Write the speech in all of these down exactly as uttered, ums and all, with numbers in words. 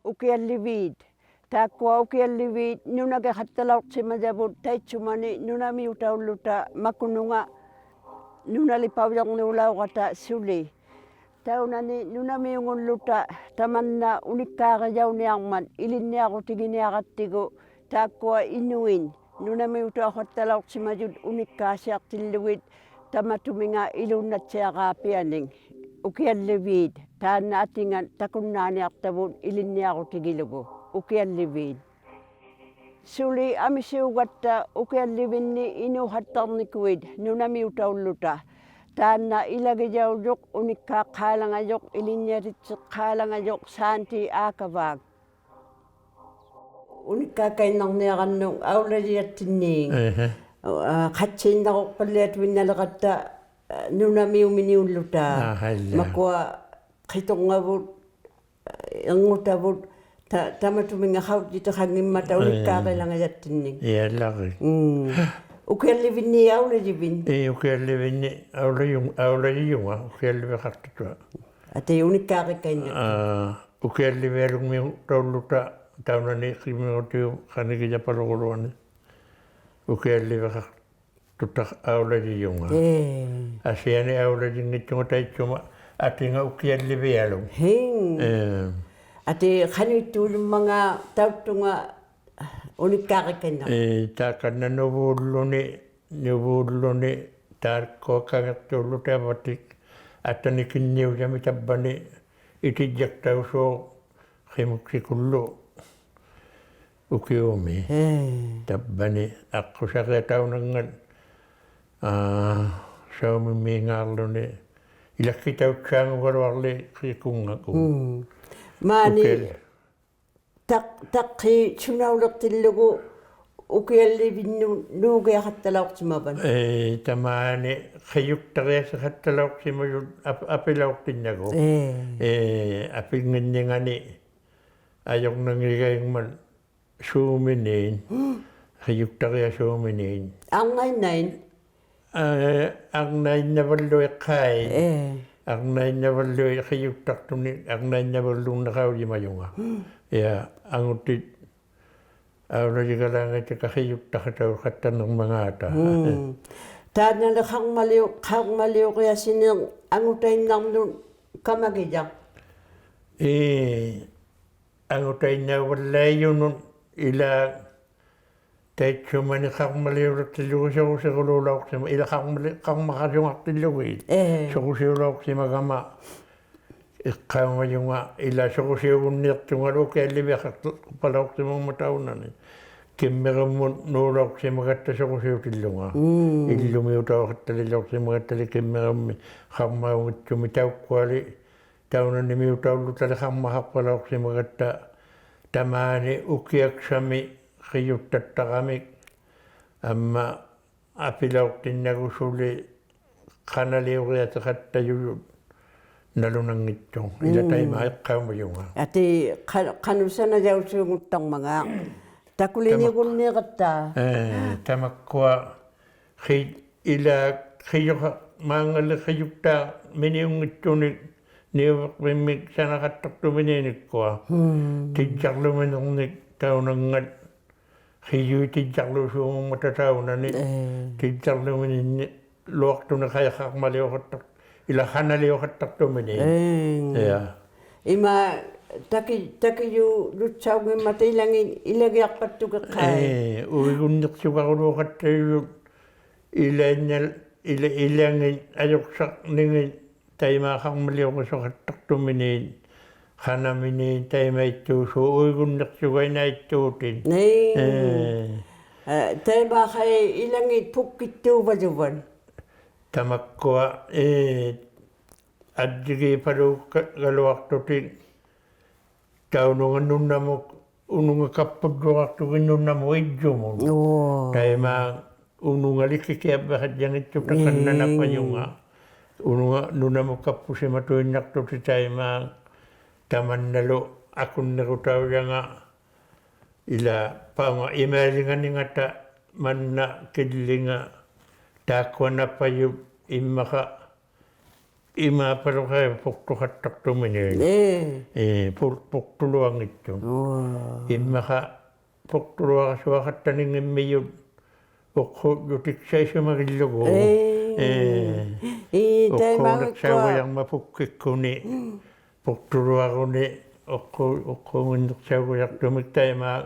Ukialliviit. Taakkua ukialliviit nunagiqattalauqsimajavut taitsumani nunamiutaulluta makununga nunalipaujirnuulaurata suli. Taunani nunamiungulluta tamanna unikkaagijauniarmat ilinniarutiginiarattigu taakkua inuit nunamiutauqattalauqsimajut unikkaasiaqtillugit tamatuminga iluunnatsiaraa pianik. Ukialliviit, taanna atinga takunnaaniaqtavut ilinniarutigilugu. Ukialliviit. Suli amisiugatta ukiallivinni inuuqattarnikuit nunamiutaulluta. Taanna ilagijaujuq, unikkaaqqaalangajuq, ilinniatitsiqqaalangajuq Saanti Aakavaak. Unikkaakainnarniarannuk aulajijattinniit. Ehe. Aa, qatsiinnaruqpalliatuinnaliqatta, aa, nunamiuminiulluta. Aa, hallaa. Makua qitungavut, aa, irngutavut, ta-, tamatuminga qaujjitiqanngimmata. Ee. Unikkaarilangajattinnik. Ialarik. Mm. Ukiallivinni aulajivit? Ii, ukiallivinni aulaju-, aulajijunga, ukialliviqaqtuta. Ati unikkaarikainnaq. Aa, ukiallivialungmiutaulluta taunani qimmigutiup qanigijapaluruluani. Ukialliviqaqtuta aulajijunga. Ee. Asiani aulajinngittunga taitsuma atinga ukiallivialuk. Hiin. Ee. Ati qanuittuujummanga tauttunga unikkaarikainnaq. Ee, taakkanna nuvuulluni, nuvuulluni, taakkua kangiqtuulluta avatik, atanikinniujami tabbani, itijjaktausuuq, qimuksikullu, ukiumi. Ee. Tabbani, aqqusariat taunanngat, aa, saumimmiingaarluni, ilakkitautsaangugaluarli qikungaku. Mm. Maani, ukial- Taq-, taqqi sunauliqtillugu ukiallivinnut nuugiaqattalauqsimavat? Ee, tamaani qijuktariasiqattalauqsimajut ap-, apilauqtinnagu. Ee. Ee, apinnginningani ajurnangigaingmat suuminiit, qijuktariasuuminiit. Arnainnait? Aa, arnainnavallui qai. Ee. Arnainnavallui qijuktaqtunik, arnainnavallunniq qaujimajunga. Mm. Ja, angutit aulajigalaangaitaka qijuktaqatauqattanirmangaata. Mm. Taannali qarmaliu-, qarmaliuriasiniq angutainnarnut kamagijaq? Ii, angutainnauvallaijunut ila taitsumani qarmaliuliqtillugu surusiguluulauqsima, ila qarmali-, qarmaqasungaqtillugit. Ee. Surusiulauqsimagama iqqaumajunga ila surusiugunniiqtungalu ukialliviqaqpalauqsimammat taunani. Kimmirimmut nuulauqsimagatta surusiutillunga. Mm. Illumiutauqattalilauqsimagattali kimmirimmi qarmaunngitsumi taukkuali taunanimiutaulluttali qarmaqaqpalauqsimagatta tamaani ukiaksami qijuktattaramik amma apilauqtinnagu suli qanaliuriasiqattajujut nalunanngittuq. Ila Mm. taima iqqaumajunga. Ati qa-, qanuq sanajausuunguttarmangaaq. Takulinigunniratta. Tamak-, ee, tamakkua qi-, ila qijuqa-, maanngali qijuktaaminiunngittunik niuviqvimmik sanaqattaqtuminiinikkua. Hmm. Tijjarluminirnik taunanngat qijui tijjarluusuumammata taunani. Ee. Tijjarlumininni luaqtuni qai qarmaliuqattaq, ila qanaliuqattaqtuminiit. Ee. Ja. Ima taki-, takijujutsaunngimmata ilangit, ilagiaqpattukiq qai. Ee, uigunniqsugaruluuqattajujut ilainnal-, ila-, ilangit ajuqsarningit taima qarmaliurisuqattaqtuminiit, qanaminiit taimaittuusut uigunniqsugainaittuutit. Ee. Ee. Aa, taima qai ilangit pukkittuuvajuvat. Tamakkua, ee, ajjigiipaluugaluaqtutit taununga nunnamut, ununga kappujjuraqtugit nunnamut ijjumut. Oo. Taima ᐅᓄᖓᓕ ᑭᑭᐊᑉᐸᖃᑦᔭᙱᑦᑐᑕ ᒻᒻ. ᖃᓐᓇᓇᐸᔪᖓ. ᐅᓄᖓ ᓄᓇᒧᑦ ᑲᑉᐳᓯᒪᑐᐃᓐᓇᖅᑐᑎᑦ ᑕᐃᒫᒃ ᑕᒪᓐᓇᓗ ᐊᑯᓐᓂᕈᑕᐅᔭᖓ ᐃᓛ ᐸᐅᖓ ᐃᒪᐃᓕᖓᓂᖓᑕ ᒪᓐᓇ ᑭᓪᓕᖓ ᑖᒃᑯᐊ ᓇᐸᔪᑦ ᐃᒻᒪᖄ ᐃᒫᐸᓗᖃᐃ ᐳᖅᑐᖃᑦᑕᖅᑐᒥᓂ. ᐄ. ᐄ, ᐳᖅ-, ᐳᖅᑐᓗᐊᙱᑦᑐᑦ. ᐅᐊ. ᐃᒻᒪᖄ ᐳᖅᑐᓗᐊᕋᓱᐊᖃᑦᑕᓂᙱᒻᒥᔪᑦ ᐅᖅᑰᔾᔪᑎᒃᓴᐃᓱᒪᒋᓪᓗᒍ. ᐄ. ᐄ. ᐄ, ᑕᐃᒪ ᐅᖅᑰᓂᖅᓴᐅᒐᔭᕐᒪᑦ ᐳᒃᑭᒃᑯᓂ. ᒻᒻ. ᐳᖅᑐᓗᐊᕈᓂ ᐅᖅᑰ-, ᐅᖅᑰᖏᓐᓂᖅᓴᐅᒐᔭᖅᑐᒥᒃ ᑕᐃᒫᒃ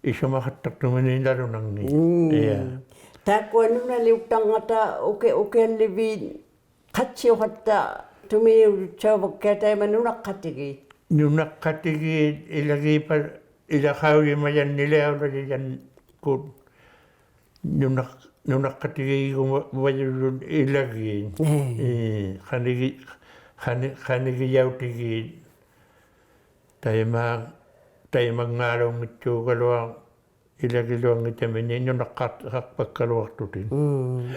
ᐃᓱᒪᖃᑦᑕᖅᑐᒥᓂ ᓇᓗᓇᙱ. ᒻᒻ. ᐄᔭ. ᑖᒃᑯᐊ ᓄᓇᓕᐅᑦᑕᕐᖓᑕ ᐅᑭ-, ᐅᑭᐊᓪᓕᕖᑦ ᖃᑦᓯᐅᖃᑦᑕᖅᑐᒥᓂᐅᔪᑦᓴᐅᕙᒃᑭᐊᖅ ᑕᐃᒪ ᓄᓇᖅᑲᑎᒌᑦ. ᓄᓇᖅᑲᑎᒌᑦ ᐃᓚᒌᐸ-, ᐃᓚᖃᐅᔨᒪᔭᓐᓂᓕ ᐊᐅᓚᔨᔭᒃᑯᑦ ᓄᓇᖅ-, ᓄᓇᖅᑲᑎᒌᒍᒪ-, ᕙᔪᔪᑦ ᐃᓚᒌᑦ. ᐄ. ᐄ, ᖃᓂᒋ-, ᖃᓂ-, ᖃᓂᒋᔭᐅᑎᒌᑦ. ᑕᐃᒫᒃ, ᑕᐃᒪᙵᓘᙱᑦᑑᒐᓗᐊᖅ ᐃᓚᒋᓗᐊᙱᑕᒥᓂᒃ ᓄᓇᖅᑲ-, ᖃᖅᐸᒃᑲᓗᐊᖅᑐᑎᒃ. ᒻᒻ.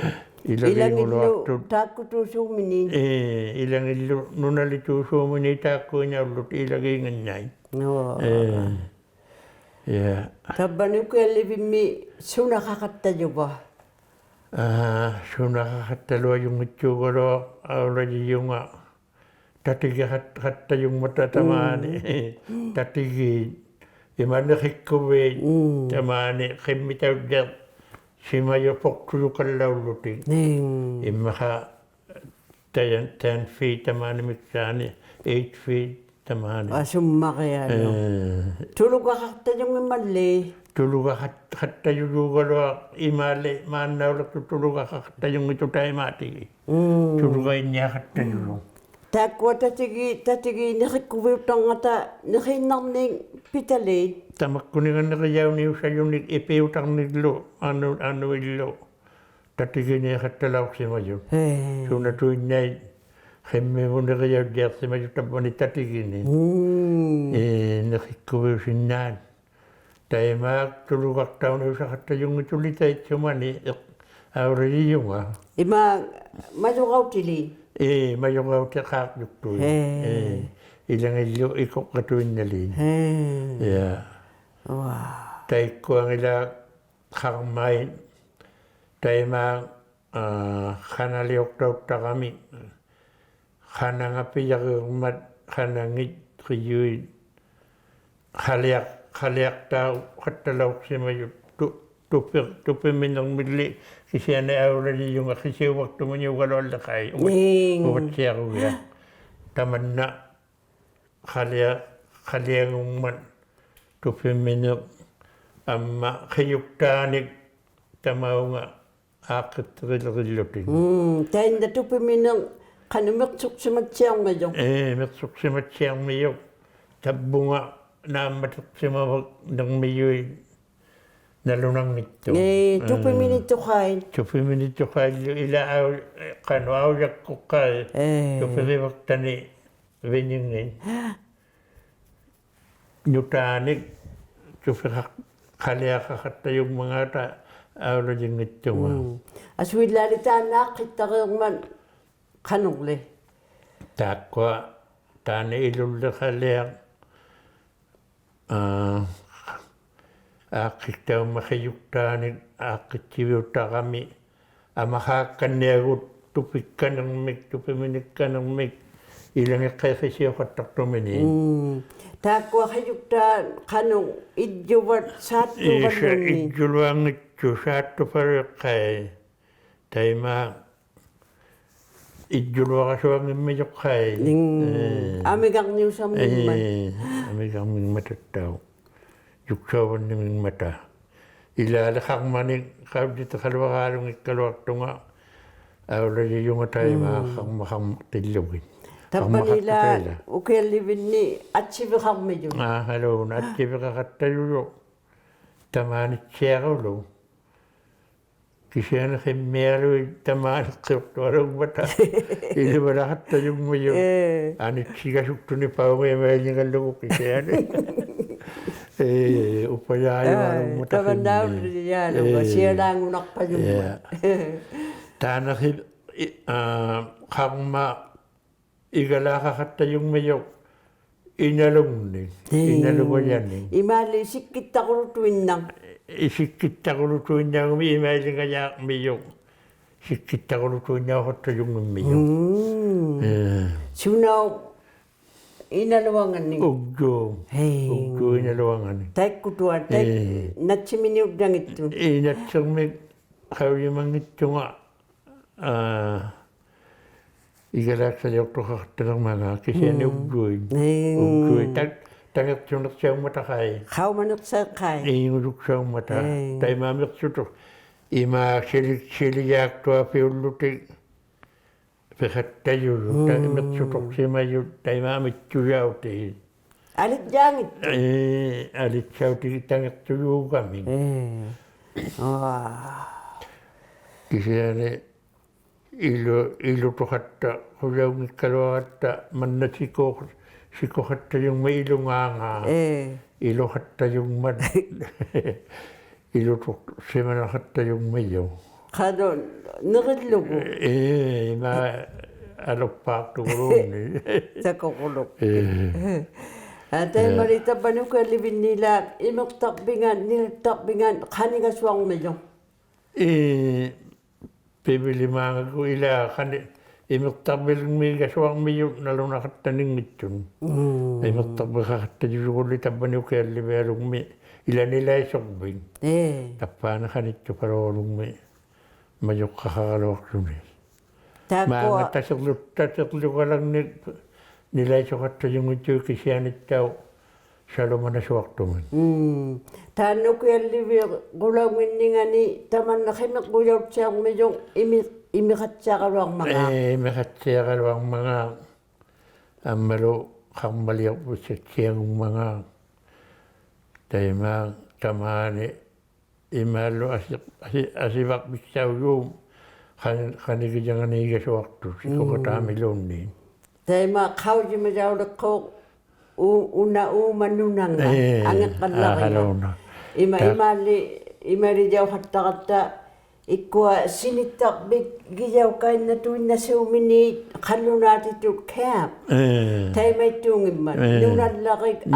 ᐃᓚᒌᖑᓗᐊᖅᑐᑦ. ᐃᓚᖏᓪᓗ ᑖᒃᑯᑑᓲᒥᓂᒃ. ᐄ, ᐃᓚᖏᓪᓗ ᓄᓇᓕᑑᓲᒥᓂᒃ ᑖᒃᑯᐃᓐᓇᐅᓪᓗᑎᒃ ᐃᓚᒌᖏᓐᓇᐃᑦ. ᐅᐊ. ᐄ. ᐄᔭ. ᑕᕝᕙᓂ ᐅᑭᐊᓪᓕᕕᒻᒥ ᓱᓇᖃᖃᑦᑕᔪᕙ? ᐋ, ᓱᓇᖃᖃᑦᑕᓗᐊᔪᙱᑦᑑᒐᓗᐊᖅ ᐊᐅᓚᔨᔪᖓ ᑕᑎᒋᖃᑦ-, ᖃᑦᑕᔪᖕᒪᑕ ᑕᒫᓂ. ᒻᒻ. ᑕᑎᒌᑦ. ᐃᒫᒃ ᓂᕿᒃᑯᕖᑦ ᒻᒻ. ᑕᒫᓂ ᕿᒻᒥᑕᐅᑦᑎᐊᖅᓯᒪᔪᑦ ᐳᖅᑐᔪᑲᓪᓚᐅᓪᓗᑎᒃ. ᒻᒻ. ᐃᒻᒪᖄ ᑕᔭᓐ-, ten feet ᑕᒫᓂ ᒥᒃᓵᓂ, eight feet ᑕᒫᓂ. ᐊᓱᒻᒪᕆᐊᓗᒃ. ᐄ. ᑐᓗᒐᖃᖅᑕᔪᙱᒻᒪᓪᓕ? ᑐᓗᒐᖃᑦ-, ᖃᑦᑕᔪᔫᒐᓗᐊᖅ ᐃᒫᓕ ᒫᓐᓇᐅᓕᖅᑐᑦ ᑐᓗᒐᖃᖅᑕᔪᙱᑦᑐᑦ ᑕᐃᒫᑎᒋ. ᒻᒻ. ᑐᓗᒐᐃᓐᓂᐊᖃᑦᑕᔪᔪᖅ. ᑖᒃᑯᐊ ᑕᑎᒌ-, ᑕᑎᒌᑦ ᓂᕿᒃᑯᕕᐅᑦᑕᕐᖓᑕ ᓂᕿᓐᓇᕐᓂᒃ ᐱᑕᓖᑦ? ᑕᒪᒃᑯᓂᖓ ᓂᕆᔭᐅᓂᐅᓴᔪᓂᒃ ᐃᐱᐅᑕᕐᓂᒡᓗ ᐊᓄ-, ᐊᓄᐃᓪᓗ ᑕᑎᒋᓂᐊᖃᑦᑕᓚᐅᖅᓯᒪᔪᑦ. ᐄ. ᓱᓇᑐᐃᓐᓇᐃᑦ ᕿᒻᒥᕗᑦ ᓂᕆᔭᐅᑦᑎᐊᖅᓯᒪᔪᑦ ᑕᕝᕙᓂ ᑕᑎᒋᓂᒃ. ᒻᒻ. ᐄ, ᓂᕿᒃᑯᕕᐅᓯᓐᓈᑦ. ᑕᐃᒫᒃ ᑐᓗᒐᖅᑕᐅᓂᐅᓴᖃᑦᑕᔪᙱᑦᑐᓕ ᑕᐃᑦᓱᒪᓂ ᐃᖅ-, ᐊᐅᓚᔨᔪᖓ. ᐃᒫᒃ ᒪᔪᕋᐅᑎᓖᑦ? ᐄ, ᒪᔪᕋᐅᑎᖃᕐᔪᒃᑐᐃᑦ. ᐄ. ᐄ, ᐃᓚᖏᓪᓗ ᐃᑯᕐᕋᑐᐃᓐᓇᓖᑦ. ᐄ. ᐄᔭ. ᐅᐊ. ᑕᐃᒃᑯᐊᖏᓛᒃ ᖃᕐᒪᐃᑦ ᑕᐃᒫᒃ, ᐋ, ᖃᓇᓕᐅᖅᑕᐅᑦᑕᕋᒥᒃ, ᖃᓇᖓ ᐱᔭᕇᕐᒪᑦ, ᖃᓇᖏᑦ, ᕿᔪᐃᑦ, ᖃᓕᐊᖅ-, ᖃᓕᐊᖅᑕᐅᖃᑦᑕᓚᐅᖅᓯᒪᔪᑦ ᑐ-, ᑐᐱ-, ᑐᐱᒥᓂᕐᒥᓪᓕ ᑭᓯᐊᓂ ᐊᐅᓚᔨᔪᖓ ᕿᓯᐅᕙᒃᑐᒥᓂᐅᒐᓗᐊᓪᓕᖃᐃ ᐅᕙᑦ-, ᒻᒻ. ᐅᕙᑦᓯᐊᕈᒋᐊᖅ. ᑕᒪᓐᓇ ᖃᓕᐊ-, ᖃᓕᐊᖑᖕᒪᑦ ᑐᐱᒥᓂᖅ ᐊᒻᒪ ᕿᔪᒃᑖᓂᒃ ᑕᒪᐅᖓ ᐋᖅᑭᑦᑎᕆᓕᕆᓪᓗᑎᒃ. ᒻᒻ, ᑕᐃᓐᓇ ᑐᐱᒥᓂᖅ ᖃᓄᖅ ᒥᖅᓱᖅᓯᒪᑦᓯᐊᕐᒥᔪᖅ? ᐄ, ᒥᖅᓱᖅᓯᒪᑦᓯᐊᕐᒥᔪᖅ. ᑕᕝᕗᖓ ᓈᒻᒪᑎᖅᓯᒪᕙᓐᓂᕐᒥᔪᐃᑦ ᓇᓗᓇᙱᑦᑐᖅ. ᐄ, ᐄ. ᑐᐱᒥᓂᑦᑐᖃᐃᑦ? ᑐᐱᒥᓂᑦᑐᖃᐃᓪᓗ ᐃᓛ ᐊᐅ-, ᖃᓄᖅ ᐊᐅᔭᒃᑯᖅᑲᐃ. ᐄ. ᑐᐱᕆᕙᒃᑕᓂ ᕕᓂᖏᑦ. ᓄᑖᓂᒃ ᑐᐱᖃᖅ-, ᖃᓕᐊᖃᖃᑦᑕᔪᖕᒪᖔᑕ ᐊᐅᓚᔨᙱᑦᑐᖓ. ᒻᒻ. ᐊᓱᐃᓛᓕ ᑖᓐᓇ ᐋᖅᑭᑦᑕᕇᕐᒪᑦ ᖃᓄᕐᓕ? ᑖᒃᑯᐊ ᑖᓐᓇ ᐃᓗᓪᓕ ᖃᓕᐊᖅ, ᐋ, ᐋᖅᑭᑦᑕᐅᖕᒪᑦ ᕿᔪᒃᑖᓂᒃ ᐋᖅᑭᑦᓯᕕᐅᑦᑕᕋᒥ ᐊᒪᖄᒃᑲᓐᓂᐊᒍᑦ ᑐᐱᒃᑲᓐᓂᕐᒥᒃ, ᑐᐱᒥᓂᒃᑲᓐᓂᕐᒥᒃ, ᐃᓚᖏᑦ ᕿ-, ᕿᓯᐅᖃᑦᑕᖅᑐᒥᓃᑦ. ᒻᒻ. ᑖᒃᑯᐊ ᕿᔪᒃᑖᑦ ᖃᓄᖅ ᐃᔾᔪᕙᑦ ᓵᑦᑐᕙᓪᓘᓐᓃᑦ? ᐃᓱ-, ᐃᔾᔪᓗᐊᙱᑦᑐᖅ ᓵᑦᑐᐸᓗᒃᑲᐃ. ᑕᐃᒪ ᐃᔾᔪᓗᐊᕋᓱᐊᙱᒻᒥᔪᖅᑲᐃ. ᓂᓐ-, ᐄ. ᐊᒥᒐᕐᓂᐅᓴᖕᒥᖕᒪᑦ. ᐄ, ᐊᒥᒐᕐᒥᖕᒪᑕᑦᑕᐅᖅ. ᔪᒃᓴᐅᕙᓐᓂᖕᒥᖕᒪᑕ. ᐃᓛᓕ ᖃᕐᒪᓂᒃ ᖃᐅᔨᑎᖃᓗᐊᕌᓗᙱᒃᑲᓗᐊᖅᑐᖓ ᐊᐅᓚᔨᔪᖓ ᑕᐃᒪ ᒻᒻ. ᖃᕐᒪ-, ᖃᕐᒪᑎᓪᓗᒋᑦ. ᑕᑉᐸᓂᓛ ᖃᕐᒪᖃᑦᑕᑕᐃᓛ. ᐅᑭᐊᓪᓕᕕᓐᓂ ᐊᑦᓯᕕᖃᕐᒥᔪᑦ. ᐋ, ᕼᐊᓘᓇ, ᐊᑦᓯᕕᖃᖃᑦᑕᔪᔪᖅ. ᑕᒫᓂᑦᓯᐊᕈᓗᒃ. ᑭᓯᐊᓂ ᕿᒻᒥᐊᓗᐃᑦ ᑕᒫᓂ ᕿᐅᖅᑐᐊᓘᖕᒪᑕ. ᐃᓕᕙᓚᖃᑦᑕᔪᖕᒥᔪᑦ. ᐄ. ᐊᓂᑦᓯᒐᓱᒃᑐᓂ ᐸᐅᒪᐃᒪᐃᓕᖓᓪᓗᒍ ᑭᓯᐊᓂ. ᐄ, ᐅᐸᔮᔪᐊᓗᒻᒪᑕ ᕿᒻᒦᒃ. ᑕᒪᓐᓇᐅᓕᔮᓗᒃ, ᐄ. ᓯᐊᓛᖑᓇᖅᐸᔪᒻᒪᑦ. ᐄ. ᑖᓐᓇ ᕿ-, ᐃ-, ᐋ, ᖃᕐᒪ ᐃᒐᓛᖃᖃᑦᑕᔪᒻᒥᔪᖅ ᐃᓇᓗᖕᓂᒃ, ᐄ. ᐃᓇᓗᒐᔭᓂᒃ. ᐃᒫᓕ ᓯᒃᑭᑦᑕᑯᓗᑐᐃᓐᓇᖅ. ᐃ-, ᓯᒃᑭᑦᑕᑯᓗᑐᐃᓐᓇᖓᒥᒃ ᐃᒪᐃᓕᖓᔮᕐᒥᔪᖅ. ᓯᒃᑭᑦᑕᑯᓗᑐᐃᓐᓇᐅᖃᑦᑕᔪᒻᒥᔪᖅ. ᒻᒻ. ᐄ. ᓱᓇᐅᑉ ᐃᓇᓗᐊᖓᓂᒃ? ᐅᒡᔫᑉ. ᐄ. ᐅᒡᔫᑉ ᐃᓇᓗᐊᖓᓂᒃ. ᑕᐃᒃᑯᑐᐊᖅ, ᑕᐃᒃ-, ᐄ. ᓇᑦᓯᒥᓂᐅᔾᔭᙱᑦᑐᑦ. ᐄ, ᓇᑦᓯᕐᒥᒃ ᖃᐅᔨᒪᙱᑦᑐᖓ, ᐋ, ᐃᒐᓛᒃᓴᓕᐅᖅᑐᖃᖃᑦᑕᓕᕐᒪᖔᑦ, ᑭᓯᐊᓂ ᒻᒻ. ᐅᒡᔪᐃᑦ. ᐄ. ᐅᒡᔪᐃᑦ ᑕᖅ-, ᑕᖏᖅᓱᓂᖅᓴᐅᒻᒪᑕ ᖃᐃ. ᖃᐅᒪᓂᖅᓴᐃᑦ ᖃᐃ. ᐄ, ᐅᔪᒃᓴᐅᒻᒪᑕ. ᐄ. ᑕᐃᒫᒻᒥᖅᓱᑐᖅ. ᐃᒫᒃ ᓯᓕ-, ᓯᓕᔮᒃᑐᐊᐱᐅᓪᓗᑎᒃ ᐱᖃᑦᑕᔪᔪᑦ, ᑕ-, ᒻᒻ. ᒥᖅᓱᑐᖅᓯᒪᔪᑦ, ᑕᐃᒫᒃ ᒥᑦᔪᔭᐅᑏᑦ. ᐊᓕᔾᔮᙱᑦᑐᑦ? ᐄ, ᐊᓕᑦᓴᐅᑎᒋᑦ ᑕᖏᖅᓱᔫᒐᒥᒃ. ᐄ. ᐋ. ᑭᓯᐊᓂ ᐃᓗ-, ᐃᓗᑐᖃᑦᑕᖁᔭᐅᙱᒃᑲᓗᐊᕋᑦᑕ ᒪᓐᓇ ᓯᑯ-, ᓯᑯᖃᑦᑕᔪᒻᒥᒃ ᐃᓗᖔᖔᑦ. ᐄ. ᐃᓗᖃᑦᑕᔪᒻᒪᑦ. ᐃᓗᑐᖅᓯᒪᓇᖃᑦᑕᔪᒻᒥᔪᖅ. ᖃᓄᖅ ᓂᕆᓪᓗᒍ? ᐄ, ᐃᒫᒃ ᐊᓗᖅᐹᖅᑐᑯᓘᓐᓃᑦ. ᓴᑯᑯᓗᒃ. ᐄ. ᐋ, ᑕᐃᒪᓕ ᐄ. ᑕᑉᐹᓂ ᐅᑭᐊᓪᓕᕕᓐᓂᓛᒃ ᐃᒥᖅᑕᕐᕕᖓᑦ, ᓂᓚᑦᑕᕐᕕᖓᑦ ᖃᓂᒐᓱᐊᕐᒥᔪᖅ? ᐄ, ᐱᕕᓕᒫᖓᒍ ᐃᓛᒃ ᖃᓂ-, ᐃᒥᖅᑕᕐᕕᓕᖕᒥᒐᓱᐊᕐᒥᔪᑦ ᓇᓗᓇᖃᑦᑕᕐᓂᙱᑦᑐᑦ. ᒻᒻ. ᐃᒥᖅᑕᕐᕕᖃᖃᑦᑕᔪᔪᒍᓪᓕ ᑕᑉᐹᓂ ᐅᑭᐊᓪᓕᕕᐊᓗᖕᒥ ᐃᓚᓐᓂᓚᐃᓱᕐᕕᒃ. ᐄ. ᑕᑉᐹᓂ ᖃᓂᑦᑐᐸᓗᐊᓗᖕᒥ ᒪᔪᖅᑲᖃᕋᓗᐊᖅᓱᓂ. ᑖᒃᑯᐊ ᒫᖓ ᑕᓯᕐᓗ-, ᑕᓯᕐᓗᒐᓚᖕᓂᒃ ᓂᓚᐃᓱᖃᑦᑕᔪᙱᑦᑐᑦ ᑭᓯᐊᓂᑦᑕᐅᖅ ᓴᓗᒪᓇᓱᐊᖅᑐᒥᒃ. ᒻᒻ. ᑖᓐᓇ ᐅᑭᐊᓪᓕᕕᒍᓚᐅᙱᓐᓂᖓᓂ ᑕᒪᓐᓇ ᕿᒥᕐᕈᔭᐅᑦᓯᐊᕐᒥᔪᖅ ᐃᒥ-, ᐃᒥᖃᑦᓯᐊᕋᓗᐊᕐᒪᖔᑦ? ᐄ, ᐃᒥᖃᑦᓯᐊᕋᓗᐊᕐᒪᖔᑦ. ᐊᒻᒪᓗ ᖃᕐᒪᓕᐊᕐᕕᔅᓴᑦᓯᐊᖑᒻᒪᖔᑦ. ᑕᐃᒫᒃ ᑕᒫᓂ ᐃᒫᓪᓗ ᐊᓯ-, ᐊᓯ-, ᐊᓯᕙᕐᕕᔅᓴᐅᔫᑉ ᖃᓂ-, ᖃᓂᒋᔭᖓᓃᒐᓱᐊᖅᑐᑦ, ᒻᒻ. ᓯᑯᖃᑖᒥᓘᓐᓃᑦ. ᑕᐃᒪ ᖃᐅᔨᒪᔭᐅᓕᖅᑯᖅ ᐅ-, ᐅᓇ ᐆᒪ ᓄᓇᖓ, ᐄ, ᐊᖏᕐᕋᓪᓚᕆᖓ. ᐋ, ᕼᐊᓘᓇ. ᐃᒪ-, ᑕ- ᐃᒫᓕ-, ᐃᒪᐃᓕᔭᐅᖃᑦᑕᕋᑦᑕ ᐃᒃᑯᐊ ᓯᓂᑦᑕᕐᕕᒋᔭᐅᑲᐃᓐᓇᑐᐃᓐᓇᓲᒥᓃᑦ ᖃᓪᓗᓈᑎᑐᑦ camp. ᐄ. ᑕᐃᒪᐃᑦᑑᙱᒻᒪᑦ. ᐄ. ᓄᓇᓪᓚᕆᒃ, ᓄ-, ᐄ,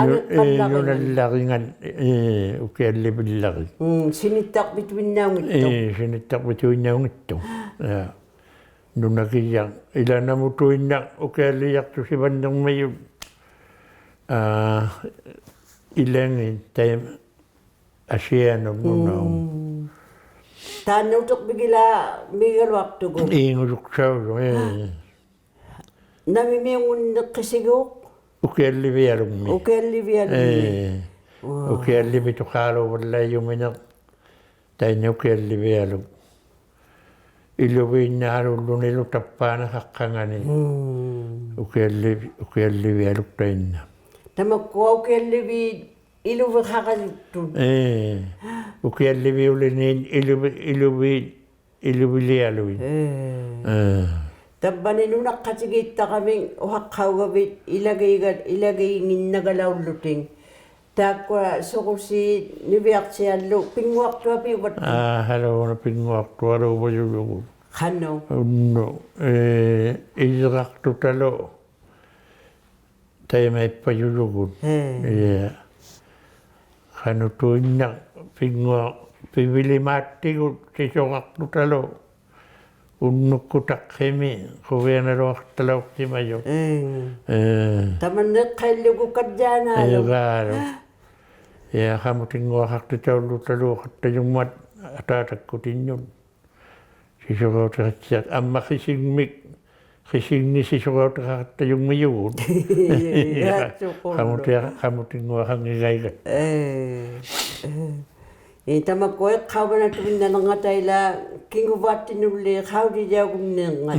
ᐊᖏᕐᕋᓪᓚᕆᖓᑦ. ᓄᓇᓪᓚᕆᖓᑦ, ᐄ, ᐅᑭᐊᓪᓕᕕᓪᓚᕆᒃ. ᒻᒻ, ᓯᓂᑦᑕᕐᕕᑐᐃᓐᓇᐅᙱᑦᑐᖅ. ᐄ, ᓯᓂᑦᑕᕐᕕᑐᐃᓐᓇᐅᙱᑦᑐᖅ. ᐄ. ᓄᓇᒋᔭᖅ, ᐃᓚᓇᒧᑐᐃᓐᓇᖅ ᐅᑭᐊᓪᓕᔭᖅᑐᓯᕙᓐᓂᕐᒥᔪᑦ. ᐋ, ᐃᓚᖏᑦ ᑕᐃ-, ᐊᓯᐊᓄᑦ ᓄᓇᐅᑉ. ᒻᒻ. ᑖᓐᓇ ᐅᑎᕐᕕᒋᓚᒦᒐᓗᐊᖅᑐᒍᑦ. ᐄᖑᔪᒃᓴᐅᔪᖅ, ᐄ. ᓇᒥᒥᐅᖑᓐᓂᖅᑭᓯᒎᖅ? ᐅᑭᐊᓪᓕᕕᐊᓗᖕᒥ. ᐅᑭᐊᓪᓕᕕᐊᓗᖕᒥ. ᐄ. ᐆ. ᐅᑭᐊᓪᓕᕕᑐᖄᓘᕙᓪᓚᐃᔪᒥᓂᖅ. ᑕᐃᓐᓇ ᐅᑭᐊᓪᓕᕕᐊᓗᒃ. ᐃᓗᕕᓐᓈᓘᓪᓗᓂᓗ ᑕᑉᐹᓂ ᖃᖅᑲᖓᓂ. ᒻᒻ. ᐅᑭᐊᓪᓕ-, ᐅᑭᐊᓪᓕᕕᐊᓗᒃ ᑕᐃᓐᓇ. ᑕᒪᒃᑯᐊ ᐅᑭᐊᓪᓕᕖᑦ ᐃᓗᕕᖃᕋᔪᒃᑐᑦ. ᐄ. ᐅᑭᐊᓪᓕᕕᐅᓕᓃᑦ ᐃᓗᕕ-, ᐃᓗᕕ-, ᐃᓗᕕᓕᐊᓗᐃᑦ. ᐄ. ᐄ. ᑕᑉᐹᓂ ᓄᓇᖅᑲᑎᒌᑦᑕᕋᒥᒃ ᐅᖃᖅᑲᐅᒐᕕᑦ ᐃᓚᒌᒐ-, ᐃᓚᒌᖏᓐᓇᒐᓚᐅᓪᓗᑎᒃ. ᑖᒃᑯᐊ ᓱᕈᓰᑦ ᓂᕕᐊᖅᓯᐊᓪᓗ ᐱᙳᐊᖅᑐᐊᐱᐅᕙᑦᑐᖅ. ᐋ, ᕼᐊᓘᓇ ᐱᙳᐊᖅᑐᐊᓘᕙᔪᔪᒍᑦ. ᖃᓄᖅ? ᐅᓐᓄᒃ, ᐄ, ᐃᔨᕋᖅᑐᑕᓗ ᑕᐃᒪᐃᑉᐸᔪᔪᒍᑦ. ᐄ. ᐄ. ᖃᓄᑐᐃᓐᓇᖅ ᐱᙳᐊ-, ᐱᕕᓕᒫᑦᑎᒍᑦ ᓯᓱᕋᖅᑐᑕᓗ ᐅᓐᓄᒃᑯᑦ ᑕᖅᑭᒥ ᖁᕕᐊᓇᓗᐊᖅᑕᓚᐅᖅᓯᒪᔪᑦ. ᐄ. ᐄ. ᑕᒪᓐᓇ ᐃᖅᑲᐃᓪᓗᒍ ᑲᔾᔮᓈᓗᒃ. ᐄ, ᕼᐋᓗᒃ. ᐄ, ᖃᒧᑎᙳᐊᖃᖅᑎᑕᐅᓪᓗᑕᓗ ᖃᑦᑕᔪᒻᒪᑦ ᐊᑖᑕᒃᑯᑎᓐᓄᑦ. ᓯᓱᕋᐅᑎᖃᑦᓯᐊᖅ, ᐊᒻᒪ ᕿᓯᖕᒥᒃ, ᕿᓯᖕᓂᒃ ᓯᓱᕋᐅᑎᖃᖃᑦᑕᔪᒻᒥᔪᒍᑦ. ᖃᒧᑎ-, ᖃᒧᑎᙳᐊᖃᙱᒐᐃᒐᑦ. ᐄ, ᐄ. ᐄ, ᑕᒪᒃᑯᐊ ᖃᐅᕙᓇᑐᐃᓐᓇᕐᖓᑕ ᐃᓛᒃ ᑭᖑᕚᑦᑎᓄᓪᓕ ᖃᐅᔨᔭᐅᒍᓐᓃᕐᖓᑦ. ᒻᒻ.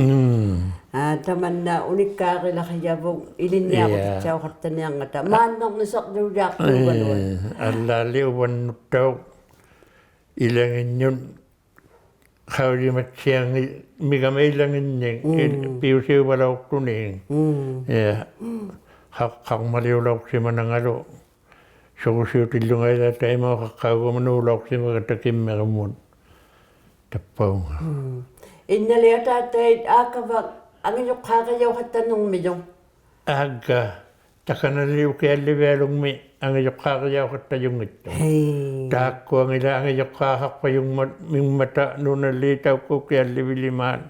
ᐋ, ᑕᒪᓐᓇ ᐅᓂᒃᑳᕆᓚᕿᔭᕗᑦ ᐃᓕᓐᓂᐊᕈᑎᑦᓴᐅᖃᑦᑕᓂᐊᕐᖓᑕ. ᐄ. ᒫᓐᓇᕐᓂᓴᕐᔫᔮᖅᑑᒐᓗᐊᑦ. ᐄ, ᐊᓪᓛᓪᓕ ᐅᕙᓐᓄᑦᑕᐅᖅ ᐃᓚᖏᓐᓄᑦ ᖃᐅᔨᒪᑦᓯᐊᙱ-, ᒥᒐᒪ ᐃᓚᖏᓐᓂᒃ, ᐃ-, ᒻᒻ. ᐱᐅᓯᐅᕙᓚᐅᖅᑐᓂᒃ. ᒻᒻ. ᐄ, ᖃ-, ᖃᕐᒪᓕᐅᓚᐅᖅᓯᒪᓇᖓᓗ ᓱᕈᓯᐅᑎᓪᓗᖓ ᐃᓛ ᑕᐃᒪ ᐅᖃᖅᑲᐅᒐᒪ ᓅᓚᐅᖅᓯᒪᒐᑦᑕ ᑭᒻᒥᕈᒻᒧᑦ ᑕᑉᐸᐅᖓ. ᒻᒻ. ᐃᓐᓇᓕ ᐊᑖᑕᐃᑦ ᐋᑲᕙ ᐊᖓᔪᖅᑳᕆᔭᐅᖃᑦᑕᓐᓂᕐᒥᔪᖅ? ᐋᒡᒐ, ᑕᑲᓇᓕ ᐅᑭᐊᓪᓕᕕᐊᓗᖕᒥ ᐊᖓᔪᖅᑳᕆᔭᐅᖃᑦᑕᔪᙱᑦᑐᖅ. ᕼᐊᐃ. ᑖᒃᑯᐊᖏᓛ ᐊᖓᔪᖅᑳᖃᖅᐸᔪᒻᒪᑦ-, ᒥᒻᒪᑕ ᓄᓇᓖᑦ ᑕᐅᒃᑯᐊ ᐅᑭᐊᓪᓕᕕᓕᒫᑦ.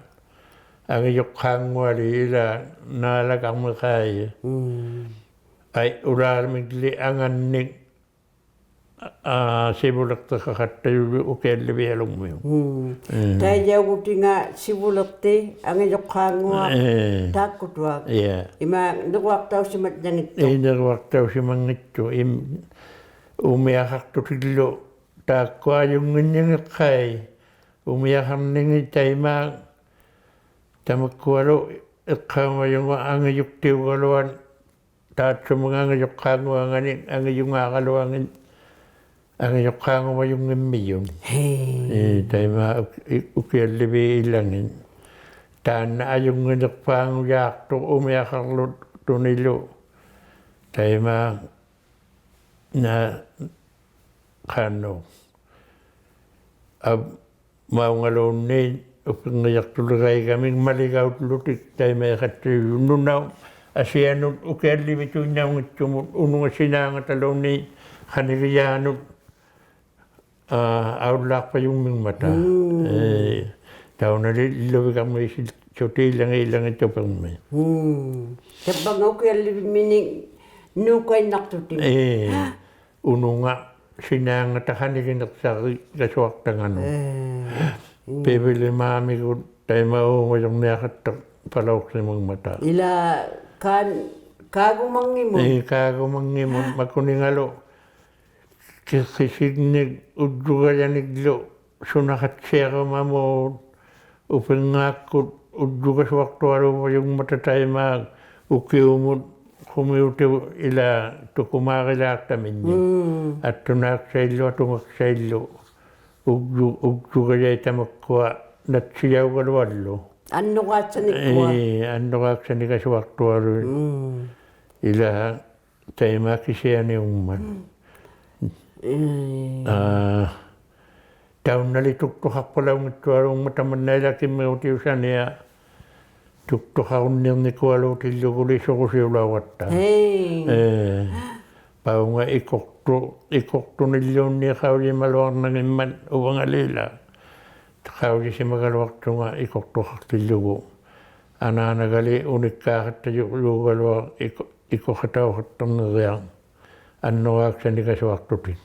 ᐊᖓᔪᖅᑳᙳᐊᓖᑦ ᐃᓛ ᓈᓚᒐᕐᒥᖅᑲᐃ. ᒻᒻ. ᐊᐃ, ᐅᓛᕐᒥᒡᓕ ᐊᖓᓐᓂᒃ, ᐋ, ᓯᕗᓕᖅᑎᖃᖃᑦᑕᔪᔪᖅ ᐅᑭᐊᓪᓕᕕᐊᓗᖕᒥᐅᒃ. ᒻᒻ. ᒻᒻ. ᑕᐃᔭᐅᒍᑎᖓ ᓯᕗᓕᖅᑎ, ᐊᖓᔪᖅᑳᙳᐊᖅ, ᐄ. ᑖᒃᑯᑐᐊᖅ. ᐄ. ᐃᒫᒃ ᓂᕈᐊᖅᑕᐅᓯᒪᔾᔭᙱᑦᑐᖅ. ᐄ, ᓂᕈᐊᖅᑕᐅᓯᒪᙱᑦᑐᖅ. ᐃᒻ-, ᐅᒥᐊᖃᖅᑐᑎᓪᓗ ᑖᒃᑯᐊ ᐊᔪᙱᓐᓂᖏᖅᑲᐃ. ᐅᒥᐊᖃᕐᓂᖏᑦ ᑕᐃᒫᒃ ᑕᒪᒃᑯᐊᓗ ᐃᖅᑲᐅᒪᔪᖓ ᐊᖓᔪᒃᑎᐅᒐᓗᐊᑦ ᑖᑦᓱᒥᖓ ᐊᖓᔪᖅᑳᙳᐊᖓᓂᒃ ᐊᖓᔪᖔᕋᓗᐊᖏᑦ ᐊᖓᔪᖅᑳᙳᕙᔪᙱᒻᒥᔪᑦ. ᕼᐊᐃ. ᐄ, ᑕᐃᒫᒃ ᐅᒃ-, ᐅᑭᐊᓪᓕᕖᑦ ᐃᓚᖏᑦ. ᑖᓐᓇ ᐊᔪᙱᓂᖅᐹᖑᔮᖅᑐᖅ ᐅᒥᐊᖃᕐᓗᑐᓂᓗ. ᑕᐃᒫᒃ ᓇ-, ᖃᓄᖅ. ᐊᑉ-, ᒪᐅᖓᓘᓐᓃᑦ ᐅᐱᕐᖏᔭᖅᑐᓕᕋᐃᒐᒥᒃ ᒪᓕᒐᐅᓪᓗᑎᒃ ᑕᐃᒪᐃᖃᑦᑕᔪᔪᑦ ᓄᓇ ᐊᓯᐊᓄᑦ ᐅᑭᐊᓪᓕᕕᑐᐃᓐᓇᐅᙱᑦᑐᒧᑦ ᐅᓄᖓ ᓯᓈᖓᑕᓘᓐᓃᑦ ᖃᓂᒋᔮᓄᑦ, ᐋ, ᐊᐅᓪᓛᖅᐸᔪᒻᒥᖕᒪᑕ. ᒻᒻ. ᐄ, ᑕᐅᓇᓕ ᐃᓪᓗᕕᒐᕐᒥ ᓯᓪᓱᑎᒃ ᐃᓚᖏᑦ ᐃᓚᖏᑦ ᐅᐱᕐᒥ. ᒻᒻ. ᑕᑉᐸᐅᖓ ᐅᑭᐊᓪᓕᕕᒻᒥᓂᒃ ᓅᑲᐃᓐᓇᖅᑐᑎᒃ. ᐄ. ᐅᓄᖓ ᓯᓈᖓᑕ ᖃᓂᒋᓂᖅᓴᕆᒐᓱᐊᖅᑕᖓᓄᑦ. ᐄ. ᐱᕕᓕᒫᒥᒍᑦ ᑕᐃᒪ ᐆᒪᔪᕐᓂᐊᖃᑦᑕᖅᐸᓚᐅᖅᓯᒪᖕᒪᑕ. ᐃᓛ ᑳᓐ-, ᑳᒍᒪᙱᒧᑦ. ᐄ, ᑳᒍᒪᙱᒧᑦ. ᒪᑯᓂᖓᓗ ᑭᕿᓯᖕᓂᒃ ᐅᔾᔪᒐᔭᓂᒡᓗ ᓱᓇᖃᑦᓯᐊᕈᒪᒧᑦ ᐅᐱᕐᖔᒃᑯᑦ ᐅᔾᔪᒐᓱᐊᖅᑐᐊᓘᕙᔪᖕᒪᑕ ᑕᐃᒫᒃ ᐅᑭᐅᒧᑦ ᖁᒥᐅᑎᐅᑉ ᐃᓛ ᑐᑯᒫᕆᓛᖅᑕᒥᓐᓂᒃ. ᒻᒻ. ᐊᑦᑐᓈᒃᓴᐃᓪᓗ ᐊᑐᖓᒃᓴᐃᓪᓗ ᐅᔾᔪ-, ᐅᔾᔪᒐᔭᐃᑦ ᑕᒪᒃᑯᐊ ᓇᑦᓯᔭᐅᒐᓗᐊᓪᓗ. ᐊᓐᓄᕌᑦᓴᓂᒃᑯᐊ. ᐄ, ᐊᓐᓄᕌᒃᓴᓂᒐᓱᐊᖅᑐᐊᓗᐃᑦ. ᒻᒻ. ᐃᓛ ᑕᐃᒫᒃ ᑭᓯᐊᓂᐅᖕᒪᑦ. ᒻᒻ. ᐄ. ᐋ, ᑕᐅᓇᓕ ᑐᒃᑐᖃᖅᐸᓚᐅᙱᑦᑐᐊᓘᖕᒪᑕ ᑕᒪᓐᓇ ᐃᓛ ᑭᒻᒥᕈᑎᐅᓴᓂᐊ ᑐᒃᑐᖃᕈᓐᓃᕐᓂᑯᐊᓘᑎᓪᓗᒍᓕ ᓱᕈᓯᐅᓚᐅᕋᑦᑕ. ᕼᐊᐃ. ᐄ. ᐸᐅᖓ ᐃᑯᖅᑐ-, ᐃᑯᖅᑐᓂᓪᓘᓐᓃᑦ ᖃᐅᔨᒪᓗᐊᕐᓇᙱᒻᒪᑦ ᐅᕙᖓᓕ ᐃᓛ. ᖃᐅᔨᓯᒪᒐᓗᐊᖅᑐᖓ ᐃᑯᖅᑐᖃᖅᑎᓪᓗᒍ. ᐊᓈᓇᒐᓕ ᐅᓂᒃᑳᖃᑦᑕᔪ-, ᔪᒐᓗᐊᖅ ᐃᑯ-, ᐃᑯᖃᑕᐅᖃᑦᑕᕐᓂᕆᐊᖅ. ᐊᓐᓄᕌᒃᓴᓂᒐᓱᐊᖅᑐᑎᒃ.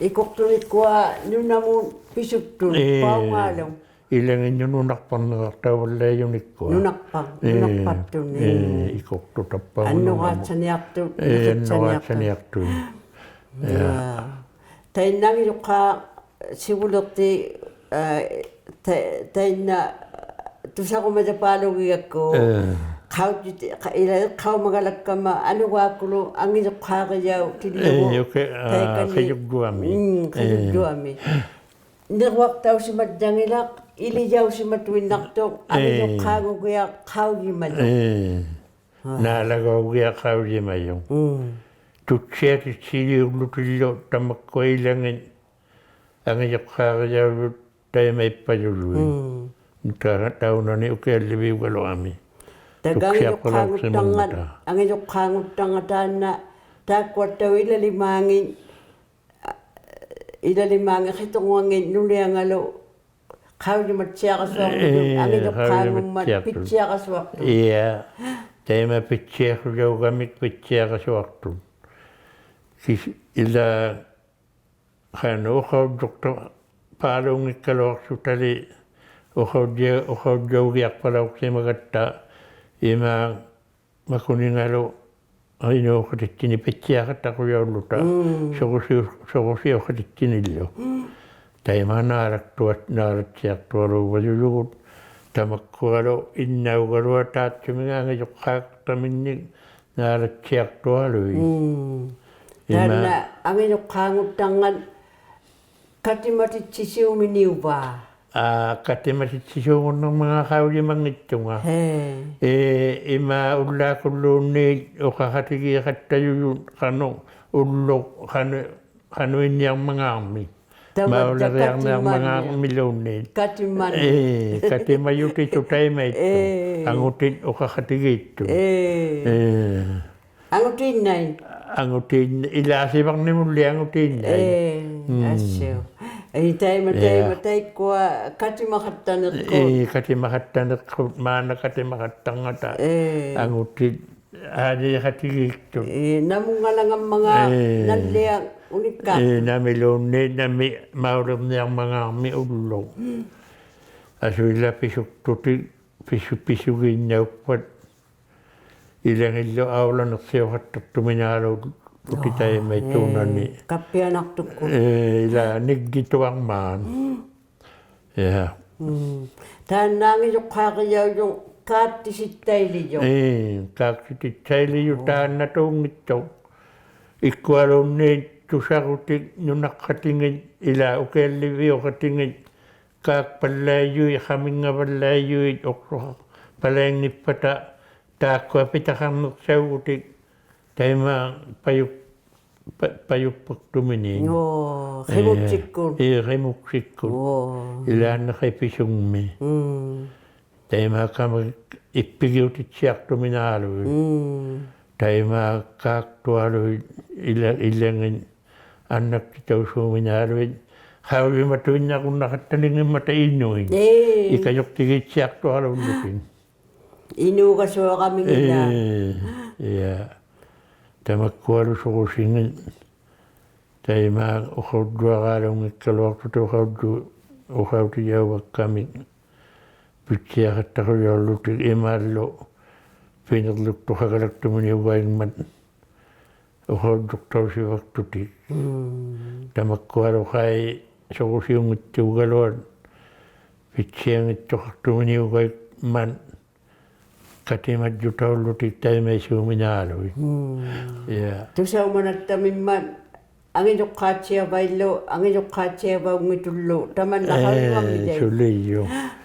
ᐃᑯᖅᑐᓂᒃᑯᐊ ᓄᓇᒧᑦ ᐱᓱᒃᑐᑦ, ᐄ, ᐸᐅᖓᓗ. ᐃᓚᖏᓐᓄᑦ ᓄᓇᖅᐸᕐᓂᕋᖅᑕᐅᕙᓪᓚᐃᔪᓂᒃᑯᐊ. ᓄᓇᖅᐸᖅ-, ᐄ, ᓄᓇᖅᐸᖅᑐᑦ, ᐄ, ᐄ. ᐃᑯᖅᑐᑦ ᑕᑉᐸᐅᖓ ᓄᓇᒧᑦ. ᐊᓐᓄᕌᑦᓴᓂᐊᖅᑐᑦ, ᐄ, ᓂᑭᑦᓴᓂᐊᖅᑐᑦ. ᐊᓐᓄᕌᑦᓴᓂᐊᖅᑐᑦ. ᔮ. ᐄ. ᑕᐃᓐᓇ ᐊᖏᔪᖅᑳᖅ ᓯᕗᓕᖅᑎ, ᐋ, ᑕ-, ᑕᐃᓐᓇ ᑐᓴᕈᒪᔭᐹᓘᒋᒐᒃᑯ. ᐄ. ᖃᐅᔨᑎ-, ᖃ-, ᐃᓛ ᖃᐅᔨᒪᒐᓚᒃᑲᒪ ᐊᓄᕌᒃᑯᓗ ᐊᖏᔪᖅᑳᕆᔭᐅᑎᓪᓗᒍ. ᐄ, ᐅᑭ-, ᐋ, ᑕᐃᑲᓂ-, ᕿᔪᒡᔪᐊᒥ. ᒻᒻ, ᕿᔪᒡᔪᐊᒥ. ᐄ. ᓂᕈᐊᖅᑕᐅᓯᒪᔾᔭᖏᓚᖅ, ᐃᓕᔭᐅᓯᒪᑐᐃᓐᓇᖅᑐᖅ, ᐄ. ᐊᖏᔪᖅᑳᖑᒋᐊᖅ ᖃᐅᔨᒪᔪᖅ. ᐄ. ᐋ. ᓈᓚᒐᐅᒋᐊᖅ ᖃᐅᔨᒪᔪᖅ. ᒻᒻ. ᑐᑦᓯᐊᑎᑦᓯᔨᐅᓪᓗᑎᓪᓗ ᑕᒪᒃᑯᐊ ᐃᓚᖏᑦ ᐊᖏᔪᖅᑳᕆᔭᐅᔪᑦ ᑕᐃᒪᐃᑉᐸᔪᔪᐃᑦ. ᒻᒻ. ᑕ-, ᑕᐅᓇᓂ ᐅᑭᐊᓪᓕᕕᐅᒐᓗᐊᒥ. ᑕᒐ ᑐᒃᓯᐊᖅᐸᓚᐅᖅᓯᒪᖕᒪᑕ. ᐊᖏᔪᖅᑳᖑᑦᑕᖓ-, ᐊᖏᔪᖅᑳᖑᑦᑕᖓ ᑖᓐᓇ ᑖᒃᑯᐊᑦᑕᐅᖅ ᐃᓚᓕᒫᖏᑦ, ᐃᓚᓕᒫᖏᑦ ᕿᑐᕐᖓᖏᑦ ᓄᓕᐊᖓᓗ ᖃᐅᔨᒪᑦᓯᐊᕋᓱᐊᕐᓗᒃ, ᐄ, ᐊᖏᔪᖅᑳᖑᒻᒪᑦ ᖃᐅᔨᒪᑦᓯᐊᕋᓱᐊᕐᓗᒃ. ᐱᑦᓯᐊᕋᓱᐊᕐᓗᒃ. ᐄ, ᑕᐃᒪ ᐱᑦᓯᐊᕿᔭᐅᒐᒥᒃ ᐱᑦᓯᐊᕋᓱᐊᕐᓗᒃ. ᑭᓯ-, ᐃᓛ ᖃᓄᖅ ᐅᖃᐅᔾᔪᖅᑕᐹᓘᙱᒃᑲᓗᐊᖅᓱᑕᓕ, ᐅᖃᐅᔾᔭ-, ᐅᖃᐅᔾᔭᐅᒋᐊᖅᐸᓚᐅᖅᓯᒪᒐᑦᑕ, ᐃᒫᒃ ᒪᑯᓂᖓᓗ ᐃᓅᖃᑎᑦᓯᓂᒃ ᐱᑦᓯᐊᖃᑦᑕᖁᔭᐅᓪᓗᑕ, ᒻᒻ. ᓱᕈᓯᐅ-, ᓱᕈᓯᐅᖃᑎᑦᓯᓂᓪᓗ. ᒻᒻ. ᑕᐃᒪ ᓈᓚᒃᑐᐊ-, ᓈᓚᑦᓯᐊᖅᑐᐊᓘᕙᔪᔪᒍᑦ, ᑕᒪᒃᑯᐊᓗ ᐃᓐᓇᐅᒐᓗᐊᑦ ᑖᑦᓱᒥᖓ ᐊᖏᔪᖅᑳᖅᑕᒥᓐᓂᒃ ᓈᓚᑦᓯᐊᖅᑐᐊᓗᐃᑦ. ᒻᒻ. ᐃᒫ- ᑖᓐᓇ ᐊᖏᔪᖅᑳᖑᑦᑕᖓᑦ ᑲᑎᒪᑎᑦᓯᓯᐅᒥᓂᐅᕚ? ᐋ, ᑲᑎᒪᑎᑦᓯᓲᖑᓐᓂᕐᒪᖔᑦ ᖃᐅᔨᒪᙱᑦᑐᖓ. ᕼᐊᐃ. ᐄ, ᐃᒫ ᐅᓪᓛᒃᑯᓪᓘᓐᓃᑦ ᐅᖃᖃᑎᒌᖃᑦᑕᔪᔪᑦ ᖃᓄᖅ ᐅᓪᓗᖅ ᖃᓄ-, ᖃᓄᐃᓐᓂᐊᕐᒪᖔᕐᒥᒃ. ᑕᒪᑦᑕ ᒪᐅᓕᕆᐊᕐᓂᐊᕐᒪᖔᕐᒥᓘᓐᓃᑦ. ᑲᑎᒪᓐᓂᐊᖅ. ᑲᑎᒪᓐᓂᐊᖅ. ᐄ, ᑲᑎᒪᔪᑎᑐᑦ ᑕᐃᒪᐃᑦᑐᑦ. ᐄ. ᐊᖑᑎᑦ ᐅᖃᖃᑎᒌᑦᑐᑦ. ᐄ. ᐄ. ᐊᖑᑏᓐᓇᐃᑦ. ᐊᖑᑏᓐ-, ᐃᓛ ᐊᓯᕙᕐᓂᒧᓪᓕ ᐊᖑᑏᓐᓇᐃᑦ. ᐄ, ᒻᒻ. ᐊᓱ. ᐄ, ᑕᐃᒪ, ᐄ. ᑕᐃᒪ, ᑕᐃᒃᑯᐊ ᑲᑎᒪᖃᑦᑕᕐᓂᖅᑯᑦ. ᐄ, ᑲᑎᒪᖃᑦᑕᕐᓂᖅᑯᑦ, ᒫᓐᓇ ᑲᑎᒪᖃᑦᑕᕐᖓᑕ. ᐄ. ᐊᖑᑎᑦ ᐋᓕᖃᑎᒌᑦᑐᑦ. ᐄ, ᓇᒧᙵᓚᖓᒻᒪᖔᑦ ᐄ. ᓇᓪᓕᐊᖅ ᐅᓂᒃᑳᖅᑐᑦ. ᐄ, ᓇᒥᓘᓐᓃᑦ, ᓇᒥ ᒪᐅᓕᕐᓂᐊᕐᒪᖔᕐᒥᒃ ᐅᓪᓗᖅ. ᒻᒻ. ᐊᓱᐃᓛᒃ ᐱᓱᒃᑐᑎᒃ, ᐱᓱ-, ᐱᓱᒋᓐᓇᐅᒃᐸᑦ. ᐃᓚᖏᓪᓗ ᐊᐅᓚᓂᖅᓯᐅᖃᑦᑕᖅᑐᒥᓈᓘᓪᓗᑎᒃ ᑕᐃᒪᐃᑦᑑᓇᓂ. ᐄ, ᑲᑉᐱᐊᓇᖅᑐᒃᑯᑦ. ᐄ, ᐃᓛ ᓂᒡᒋᑐᐊᕐᒪᑦ. ᒻᒻ. ᐄ. ᒻᒻ. ᑖᓐᓇ ᐊᖏᔪᖅᑳᕆᔭᐅᔪᖅ ᑳᑦᑎᓯᑦᑕᐃᓕᔪᖅ. ᐄ, ᑳᑦᑎᓯᑦᑕᐃᓕᔪᖅ ᑖᓐᓇᑑᙱᑦᑐᖅ. ᐃᒃᑯᐊᓘᓐᓃᑦ ᑐᓴᕈᑎᒃ ᓄᓇᖅᑲᑎᖏᑦ, ᐃᓛ ᐅᑭᐊᓪᓕᕕᐅᖃᑎᖏᑦ, ᑳᒃᐸᓪᓚᐃᔪᐃᑦ, ᖃᒥᙵᐸᓪᓚᐃᔪᐃᑦ, ᐅᖅᓱᖃᖅᐸᓚᐃᙱᑉᐸᑕ, ᑖᒃᑯᐊ ᐱᑕᖃᕐᓂᖅᓴᐅᒍᑎᒃ, ᑕᐃᒪ ᐸᔪᒃ-, ᐸ-, ᐸᔪᒃᐸᒃᑐᒥᓃᑦ. ᐆ, ᕿᒧᒃᓯᒃᑯᑦ. ᐄ, ᕿᒧᒃᓯᒃᑯᑦ. ᐆ. ᐃᓛᓐᓂᖃᐃ ᐱᓱᖕᒥ. ᒻᒻ. ᑕᐃᒪ ᑲᒪ ᐃᑉᐱᒋᐅᑎᑦᓯᐊᖅᑐᒥᓈᓗᐃᑦ. ᒻᒻ. ᑕᐃᒪ ᑳᒃᑐᐊᓗᐃᑦ ᐃᓚ-, ᐃᓚᖏᑦ ᐊᓐᓇᒃᑎᑕᐅᓲᒥᓈᓗᐃᑦ. ᖃᐅᔨᒪᑐᐃᓐᓇᕈᓐᓇᖃᑦᑕᓂᙱᒻᒪᑕ ᐃᓄᐃᑦ. ᐄ. ᐃᑲᔪᖅᑎᒌᑦᓯᐊᖅᑐᐊᓘᓪᓗᑎᒃ. ᐃᓅᒐᓱᐊᕋᒥᖏᓛᒃ. ᐄ, ᐄ. ᑕᒪᒃᑯᐊᓗ ᓱᕈᓯᖏᑦ. ᑕᐃᒪ ᐅᖃᐅᔾᔪᐊᕌᓘᙱᒃᑲᓗᐊᖅᑐᑎᒃ ᐅᖃᐅᔾᔪ-, ᐅᖃᐅᑎᔭᐅᕙᒃᑲᒥᒃ. ᐱᑦᓯᐊᖃᑦᑕᖁᔭᐅᓪᓗᑎᒃ ᐃᒫᓪᓗ ᐱᓂᕐᓗᒃᑐᖃᒐᓚᒃᑐᒥᓂᐅᒐᐃᒻᒪᑦ. ᐅᖃᐅᔾᔪᖅᑕᐅᓯᕙᒃᑐᑎᒃ. ᒻᒻ. ᑕᒪᒃᑯᐊᓗᖃᐃ ᓱᕈᓯᐅᙱᑦᑑᒐᓗᐊᑦ ᐱᑦᓯᐊᙱᑦᑐᖃᖅᑐᒥᓂᐅᒐᐃᒻᒪᑦ ᑲᑎᒪᔾᔪᑕᐅᓪᓗᑎᒃ ᑕᐃᒪᐃᓲᒥᓈᓗᐃᑦ. ᒻᒻ. ᐄ. ᑐᓴᐅᒪᓇᑦᑕᒥᒻᒪᑦ ᐊᖏᔪᖅᑳᑦᓯᐊᕙᐃᓪᓗ, ᐊᖏᔪᖅᑳᑦᓯᐊᕙᐅᙱᑐᓪᓗ, ᑕᒪᓐᓇ ᐄ, ᖃᐅᔨᒪᙱᑕᐃᑦ. ᓱᓕᔪᖅ.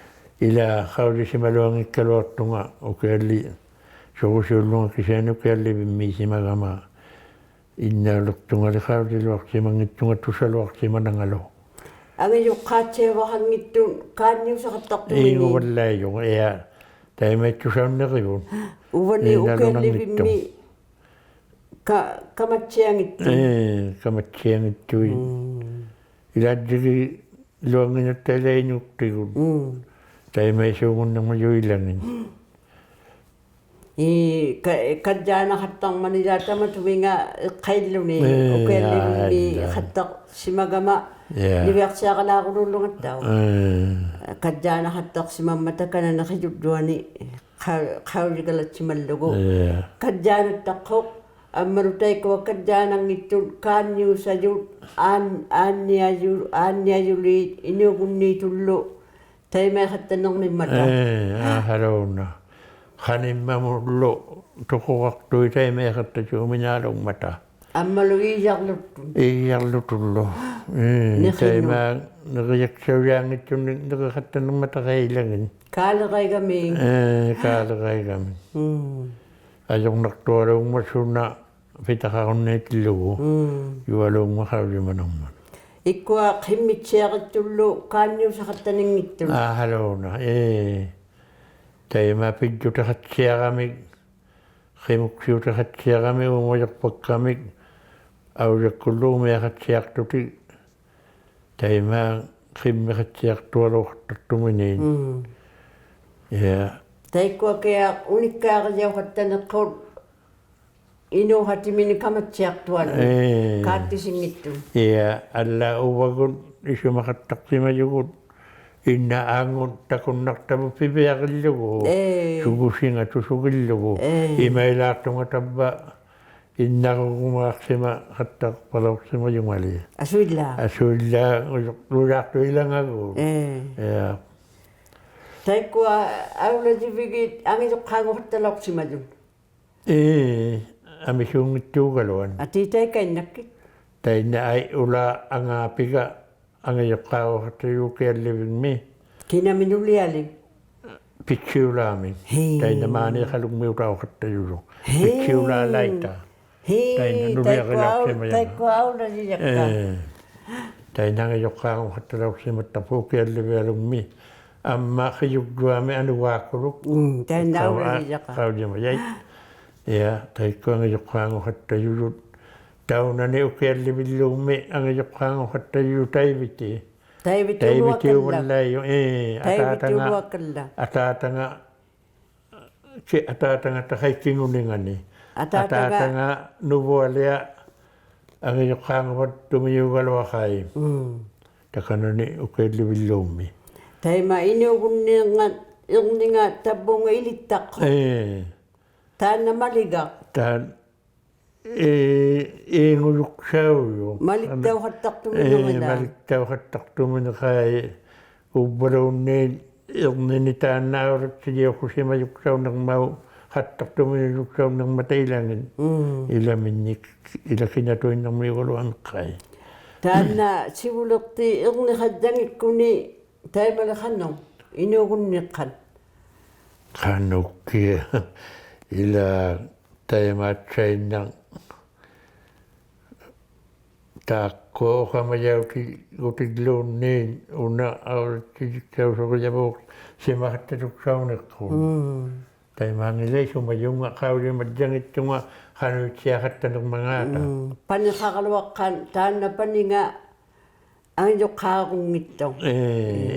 ᐃᓛ ᖃᐅᔨᓯᒪᓗᐊᙱᒃᑲᓗᐊᖅᑐᖓ ᐅᑭᐊᓪᓕ, ᓱᕈᓯᐅᓪᓗᖓ ᑭᓯᐊᓂ ᐅᑭᐊᓪᓕᕕᒻᒦᓯᒪᒐᒪ. ᐃᓐᓇᐅᓕᖅᑐᖓᓕ ᖃᐅᔨᓗᐊᖅᓯᒪᙱᑦᑐᖓ ᑐᓴᓗᐊᖅᓯᒪᓇᖓᓗ. ᐊᖏᔪᖅᑳᑦᓯᐊᕙᖃᙱᑦᑐᑦ ᑳᓐᓂᐅᓴᖃᑦᑕᖅᑐᒥᓃᑦ. ᐄᖑᕙᓪᓚᐃᔪᖅ, ᐄ, ᑕᐃᒪᐃᑦᑐᓴᐅᓐᓂᕆᕗᑦ. ᐅᕙᓂ ᐄᓐᓇᓗᓇᙱᑦᑐᖅ. ᐅᑭᐊᓪᓕᕕᒻᒥ ᑲ-, ᑲᒪᑦᓯᐊᙱᑦᑐᑦ. ᐄ, ᑲᒪᑦᓯᐊᙱᑦᑐᐃᑦ. ᒻᒻ. ᐃᓛᔾᔨᒋᓗᐊᙱᓇᑦᑕ ᐃᓚᐃᓅᒃᑎᒍᑦ. ᒻᒻ. ᑕᐃᒪᐃᓲᖑᓐᓂᕐᒪᔪᑦ ᐃᓚᖏᑦ. ᐄ, ᑲ-, ᑲᔾᔮᕐᓇᖃᑦᑕᕐᒪᑦ ᐃᓛ ᑕᒪᑐᒥᖓ ᐃᖅᑲᐃᓪᓗᓂ, ᐄ, ᐅᑭᐊᓪᓕᕕᒻᒥ ᐊᐃᓛ. ᖃᑦᑕᖅᓯᒪᒐᒪ, ᐄ. ᓂᕕᐊᖅᓯᐊᕋᓛᕈᓘᓪᓗᖓᑦᑕᐅᖅ. ᐄ. ᑲᔾᔮᕐᓇᖃᑦᑕᖅᓯᒪᒻᒪᑕ ᑲᓇᓇ ᕿᔪᔾᔪᐊᓂ, ᖃ-, ᖃᐅᔨᒐᓚᑦᓯᒪᓪᓗᒍ. ᐄ. ᑲᔾᔮᕐᓇᑦᑕᖅᑯᖅ, ᐊᒻᒪᓗ ᑕᐃᒃᑯᐊ ᑲᔾᔮᕐᓇᙱᑦᑐᑦ, ᑳᓐᓂᐅᓴᔪᑦ, ᐋᓐ-, ᐋᓐᓂᐊᔪ-, ᐋᓐᓂᐊᔪᓖᑦ, ᐃᓅᒍᓐᓃᑦᑐᓪᓗ, ᑕᐃᒪᐃᖃᑦᑕᓐᓂᕐᒥᒻᒪᑕ. ᐄ, ᐊᕼᐊᓘᓇ. ᖃᓂᒻᒪᒧᓪᓗ ᑐᖁᕋᖅᑐᐃᑦ ᑕᐃᒪᐃᖃᑦᑕᓲᒥᓈᓘᒻᒪᑕ. ᐊᒻᒪᓗ ᐃᔭᕐᓗᑐᑦ. ᐃᔭᕐᓗᑐᓪᓗ. ᐄ, ᓂᕿᓄᑦ. ᑕᐃᒪ ᓂᕆᔭᒃᓴᐅᔮᙱᑦᑐᓂᒃ ᓂᕆᖃᑦᑕᓐᓂᕐᒪᑕ ᖃᐃᓚᖏᑦ. ᑳᓕᕋᐃᒐᒥᒃ. ᐄ, ᑳᓕᕋᐃᒐᒥᒃ. ᒻᒻ. ᐊᔪᕐᓇᖅᑐᐊᓘᖕᒪᑦ ᓱᓇ ᐱᑕᖃᕈᓐᓃᑎᓪᓗᒍ. ᒻᒻ. ᔪᐊᓘᖕᒪᑦ ᖃᐅᔨᒪᓇᕐᒪᑦ. ᐃᒃᑯᐊ ᕿᒻᒥᑦᓯᐊᕆᑦᑐᓪᓗ ᑳᓐᓂᐅᓴᖃᑦᑕᓂᙱᑦᑐᑦ. ᐊᕼᐊᓘᓇ, ᐄ. ᑕᐃᒪ ᐱᔾᔪᑎᖃᑦᓯᐊᕋᒥᒃ, ᕿᒧᒃᓯᐅᑎᖃᑦᓯᐊᕋᒥᒃ, ᐆᒪᔪᖅᐸᒃᑲᒥᒃ, ᐊᐅᔭᒃᑯᓪᓗ ᐅᒥᐊᖃᑦᓯᐊᖅᑐᑎᒃ, ᑕᐃᒪ ᕿᒻᒥᖃᑦᓯᐊᖅᑐᐊᓘᖃᑦᑕᖅᑐᒥᓃᑦ. ᒻᒻ. ᐄ. ᑕᐃᒃᑯᐊᑭᐊᖅ ᐅᓂᒃᑳᕆᔭᐅᖃᑦᑕᕐᓂᖅᑯᑦ ᐃᓅᖃᑎᒥᓂᒃ ᑲᒪᑦᓯᐊᖅᑐᐊᓗᐃᑦ. ᐄ. ᑳᑦᑎᓯᙱᑦᑐᑦ. ᐄ, ᐊᓪᓛᑦ ᐅᕙᒍᑦ ᐃᓱᒪᖃᑦᑕᖅᓯᒪᔪᒍᑦ, ᐃᓐᓇ ᐊᖑᑦ ᑕᑯᓐᓇᖅᑕᕗᑦ ᐱᕕᐊᕆᓪᓗᒍ, ᐄ. ᓱᒍᓯᖓ ᑐᓱᒋᓪᓗᒍ, ᐄ. ᐃᒪᐃᓛᖅᑐᖓ ᑕᕝᕙ ᐃᓐᓇᕈᒍᒪᖅᓯᒪᖃᑦᑕᖅᐸᓚᐅᖅᓯᒪᔪᒪᓕ. ᐊᓱᐃᓛᒃ. ᐊᓱᐃᓛᒃ, ᐅᔪ-, ᐅᔪᓛᖅᑐᑦ ᐃᓚᖓᒍᑦ. ᐄ. ᐄ. ᑕᐃᒃᑯᐊ ᐊᐅᓚᔨᕕᒋᑦ ᐊᖏᔪᖅᑳᖑᖃᑦᑕᓚᐅᖅᓯᒪᔪᑦ. ᐄ, ᐊᒥᓲᙱᑦᑑᒐᓗᐊᑦ. ᐊᑏ ᑕᐃᑲᐃᓐᓇᒃᑭᑦ. ᑕᐃᓐᓇ ᐊᐃ ᐅᓛ ᐊᖓᐱᒐ ᐊᖓᔪᖅᑳᖑᖃᑦᑕᔪᖅ ᐅᑭᐊᓪᓕᕕᒻᒥ. ᑭᓇᒥᒃ ᓄᓕᐊᓕᒃ? ᐱᑦᓯᐅᓛᒥᒃ. ᕼᐄ. ᑕᐃᓐᓇ ᒫᓂ ᐃᖃᓗᖕᒥᐅᑕᐅᖃᑦᑕᔪᔪᖅ. ᕼᐄ. ᐱᑦᓯᐅᓛᓚᐃᑕ. ᕼᐄ, ᑕᐃᓐᓇ ᑕᐃᒃᑯᐊ ᐊᐅ-, ᓄᓕᐊᕆᔭᐅᖅᓯᒪᔭᖓ. ᑕᐃᒃᑯᐊ ᐊᐅᓚᔨᔭᒃᑲ. ᐄ. ᑕᐃᓐᓇ ᐊᖓᔪᖅᑳᖑᖃᑦᑕᓚᐅᖅᓯᒪᑦᑕᖅᐳᖅ ᐅᑭᐊᓪᓕᕕᐊᓗᖕᒥ. ᐊᒻᒪ ᕿᔪᒡᔪᐊᒥ ᐊᓄᒑᒃᑯᓗᒃ. ᒻᒻ, ᑕᐃᓐᓇ ᖃᐅ-, ᐊᐅᓚᔨᔭᖅᑲ. ᖃᐅᔨᒪᔭᐃᑦ. ᐃᐊ, ᑕᐃᒃᑯᐊ ᐊᖓᔪᖅᑳᖑᖃᑦᑕᔪᔪᑦ. ᑕᐅᓇᓂ ᐅᑭᐊᓪᓕᕕᓪᓘᖕᒥ ᐊᖓᔪᖅᑳᖑᖃᑦᑕᔪᔪᑦ ᑕᐃᕕᑎ. ᑕᐃᕕᑎ ᑕᐃᕕᑎ ᐅᓪᓚᖓᔪᖅ, ᐄ, ᑕᐃᕕᑎ ᐊᑖᑕᖓ, ᐅᓪᓚᖓᓪᓚᖓ. ᐊᑖᑕᖓ, ᑭ-, ᐊᑖᑕᖓ ᑕᖃᐃ ᑭᖑᓂᖓᓂ. ᐊᑖᑕᖓ. ᐊᑖᑕᖓ ᓄᕗᐊᓕᐊ ᐊᖓᔪᖅᑳᖑᕙᑦᑐᒥᓂᐅᒐᓗᐊᖃᐃ. ᒻᒻ. ᑕᑲᓇᓂ ᐅᑭᐊᓪᓕᕕᓪᓘᖕᒥ. ᑕᐃᒪ ᐃᓅᒍᓐᓃᖓ ᐃᕐᓂᖓ ᑕᕝᕗᖓ ᐃᓕᑦᑕᖅᑯ. ᐄ. ᑖᓐᓇ ᒪᓕᒐᖅ. ᑖᓐ ᐄ, ᐄᖑᔪᒃᓴᐅᔪᖅ. ᒪᓕᑦᑕᐅᖃᑦᑕᖅᑐᒥᓂᖏᓐᓇ. ᐄ, ᒪᓕᑦᑕᐅᖃᑦᑕᖅᑐᒥᓂᖅᑲᐃ ᐅᕝᕙᓘᓐᓃᑦ ᐃᕐᓂᓂ ᑖᓐᓇ ᐊᐅᓚᑦᓯᔨᐅᖁᓯᒪᔪᒃᓴᐅᓂᕐᒪᑦ, ᖃᑦᑕᖅᑐᒥᓂᔪᒃᓴᐅᓂᕐᒪᑕ ᐃᓚᖏᑦ. ᒻᒻ. ᐃᓚᒥᓐᓂᒃ, ᐃᓚᑭᓇᑐᐃᓐᓇᕐᒥᐅᒐᓗᐊᒥᖅᑲᐃ. ᑖᓐᓇ ᓯᕗᓕᖅᑏᑦ ᐃᕐᓂᖃᔾᔭᙱᒃᑯᓂ ᑕᐃᒪᓕ ᖃᓄᖅ, ᐃᓅᒍᓐᓃᖅᑲᑦ. ᖃᓄᖅᑭᐊᖅ, ᐃᓛᒃ ᑕᐃᒫᑦᓴᐃᓐᓇᖅ ᑖᒃᑯᐊ ᐅᖃᒪᔭᐅᑎ-, ᐅᑎᒡᓘᓐᓃᑦ ᐅᓇ ᐊᐅᓚᑦᓯᔨᒃᓴᐅᓱᕆᔭᕗᖅᓯᒪᖃᑦᑕᓱᒃᓴᐅᓂᖅᑯᑦ. ᒻᒻ. ᑕᐃᒫᙱᓚᐃᑦ ᓱᒪᔪᖓ ᖃᐅᔨᒪᔾᔭᙱᑦᑐᖓ ᖃᓄᐃᑦᓯᐊᖃᑦᑕᓂᕐᒪᖔᑕ. ᒻᒻ. ᐸᓂᖃᕋᓗᐊᖅᑲᑦ ᑖᓐᓇ ᐸᓂᖓ ᐊᖓᔪᖅᑳᖑᙱᑦᑐᖅ. ᐄ,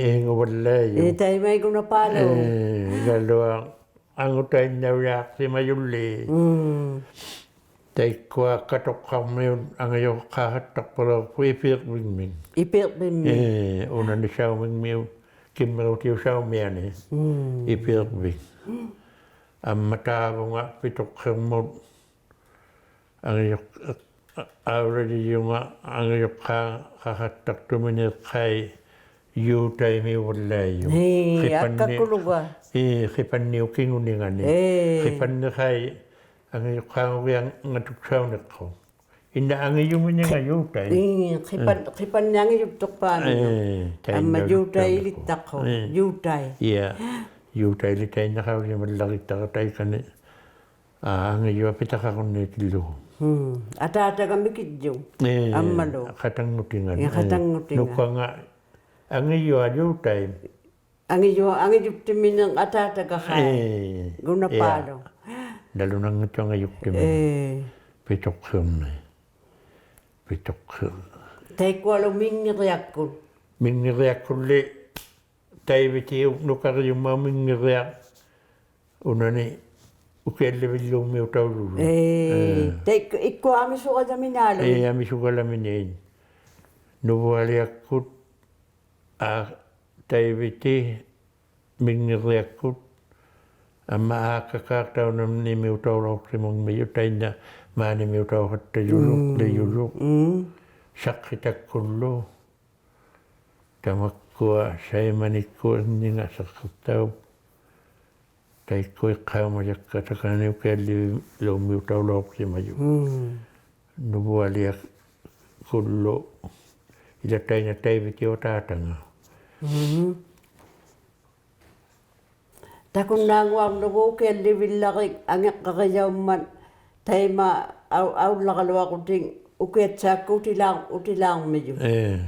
ᐄᖑᕙᓪᓚᐃᔪᖅ. ᐄ, ᑕᐃᒪᐃᒍᓇᐹᓗᒃ. ᐄ, ᐃᒐᓗᐊᖅ ᐊᖑᑕᐃᓐᓇᐅᔮᖅᓯᒪᔪᓪᓕ. ᒻᒻ. ᑕᐃᒃᑯᐊ ᑲᑐᖅᑲᕐᒥᐅᑦ ᐊᖓᔪᖅᑳᖃᑦᑕᖅᐸᓚᐅᖅᐳᖅ ᐃᐲᕐᕕᖕᒥᒃ. ᐃᐲᕐᕕᖕᒥᒃ. ᐄ, ᐅᓇᓂ ᓴᐅᒥᖕᒥᐅᑦ, ᑭᒻᒥᕈᑎᐅᑉ ᓴᐅᒥᐊᓂ. ᒻᒻ. ᐃᐲᕐᕕᒃ. ᐊᒻᒪ ᑖᕗᖓ ᐱᑐᖅᑭᕐᒧᑦ ᐊᖓᔪᖅ-, ᐊᐅᓚᔨᔪᖓ ᐊᖓᔪᖅᑳᖃᑦᑕᖅᑐᒥᓂᖅᑲᐃ ᔫᑕᐃᒥᐅᕙᓪᓚᐃᔪᖅ. ᐄ, ᕿᐸᓐᓂ-, ᐊᒃᑲᑯᓗᒐ. ᐄ, ᕿᐸᓐᓂᐅᑉ ᑭᖑᓂᖓᓂ. ᐄ. ᕿᐸᓐᓂᖃᐃ ᐊᖓᔪᖅᑳᖑᒋᐊᖓᑐᒃᓴᐅᓂᖅᑯᖅ. ᐃᓐᓇ ᐊᖏᔪᒥᓂᖓ ᔫᑕᐃ. ᐄ, ᕿᐸᓐ-, ᕿᐸᓐᓂ ᐊᖏᔪᒃᑐᖅᐹᓂᖅ. ᐄ, ᐊᒻᒪ ᔫᑕᐃ ᐃᓕᑦᑕᖅᑯᖅ. ᐄ. ᔫᑕᐃ. ᐃᐊ, ᔫᑕᐃᓕ ᑕᐃᓐᓇ ᖃᐅᔨᒪᓪᓚᕆᑦᑕᕋ ᑕᐃᑲᓂ. ᐋ, ᐊᖏᔪᐊ ᐱᑕᖃᕈᓐᓃᑎᓪᓗᒍ. ᒻᒻ. ᐊᑖᑕᒐ ᒥᑭᔾᔪᖅ. ᐄ, ᐊᒻᒪᓗ. ᖃᑕᙳᑎᖓ. ᐄ, ᖃᑕᙳᑎᖓ. ᓄᑲᖓ ᐊᖏᔪᐊ ᔫᑕᐃ. ᐊᖏᔪᐊ, ᐊᖏᔪᒃᑎᒥᓂᖅ ᐊᑖᑕᒐᖃᐃ. ᐄ. ᒍᓇᐹᓗᒃ. ᐄ. ᓇᓗᓇᙱᑦᑐᖅ ᐊᖓᔪᒃᑎᒥᓂᖅ. ᐄ. ᐱᑐᖅᑭᕐᓂᖅ. ᐱᑐᖅᑭᕐᓂᖅ. ᑕᐃᒃᑯᐊᓗ ᒥᖏᕆᐊᒃᑯᑦ. ᒥᖏᕆᐊᒃᑯᓪᓕ ᑕᐃᕕᑎᐅᑉ ᓄᑲᕆᔪᒻᒪᑦ ᒥᖏᕆᐊᖅ. ᐅᓇᓂ ᐅᑭᐊᓪᓕᕕᓪᓘᖕᒥᐅᑕᐅᓪᓗᓪᓗ. ᐄ, ᐄ. ᑕᐃᒃ-, ᐃᒃᑯᐊ ᐊᒥᓱᒐᓚᒥᓈᓗᒃ. ᐄ, ᐊᒥᓱᒐᓚᒥᓃᑦ. ᓄᕗᐊᓕᐊᒃᑯᑦ, ᐋ, ᑕᐃᕕᑎ, ᒥᖏᕆᐊᒃᑯᑦ, ᐊᒻᒪ ᐋᒃᑲᑳᖅ ᑕᐅᓇᓂᒥᐅᑕᐅᓚᐅᖅᓯᒪᖕᒥᔪᖅ ᑕᐃᓐᓇ ᒫᓂᒥᐅᑕᐅᖃᑦᑕᔪᔪᖅ, ᒻᒻ. ᓕᔪᔪᖅ. ᒻᒻ. ᓴᖅᑭᑕᒃᑯᓪᓗ. ᑕᒪᒃᑯᐊ ᓴᐃᒪᓂᒃᑯᑦ ᐃᕐᓂᖓ ᓴᖅᑭᑕᐅᑉ. ᑕᐃᒃᑯᐃᖅᑲᐅᒪᔭᒃᑲ ᑕᑲᓂ ᐅᑭᐊᓪᓕᕕᓪᓘᖕᒥᐅᑕᐅᓚᐅᖅᓯᒪᔪᖅ. ᒻᒻ. ᓄᕗᐊᓕᐊᒃᑯᓪᓗ. ᐃᓛᒃ ᑕᐃᓐᓇ ᑕᐃᕕᑎᐅᑉ ᐊᑖᑕᖓ. ᒻᒻ. ᑕᑯᓐᓈᙳᐊᕐᓗᒍ ᐅᑭᐊᓪᓕᕕᓪᓚᕆᒃ ᐊᖏᕐᕋᕆᔭᐅᒻᒪᑦ ᑕᐃᒪ ᐊᐅ-, ᐊᐅᓪᓚᕋᓗᐊᕈᑎᒃ ᐅᑭᐊᑦᓵᒃᑯᑦ ᐅᑎᓛᕐ-, ᐅᑎᓛᕐᒥᔪᑦ. ᐄ.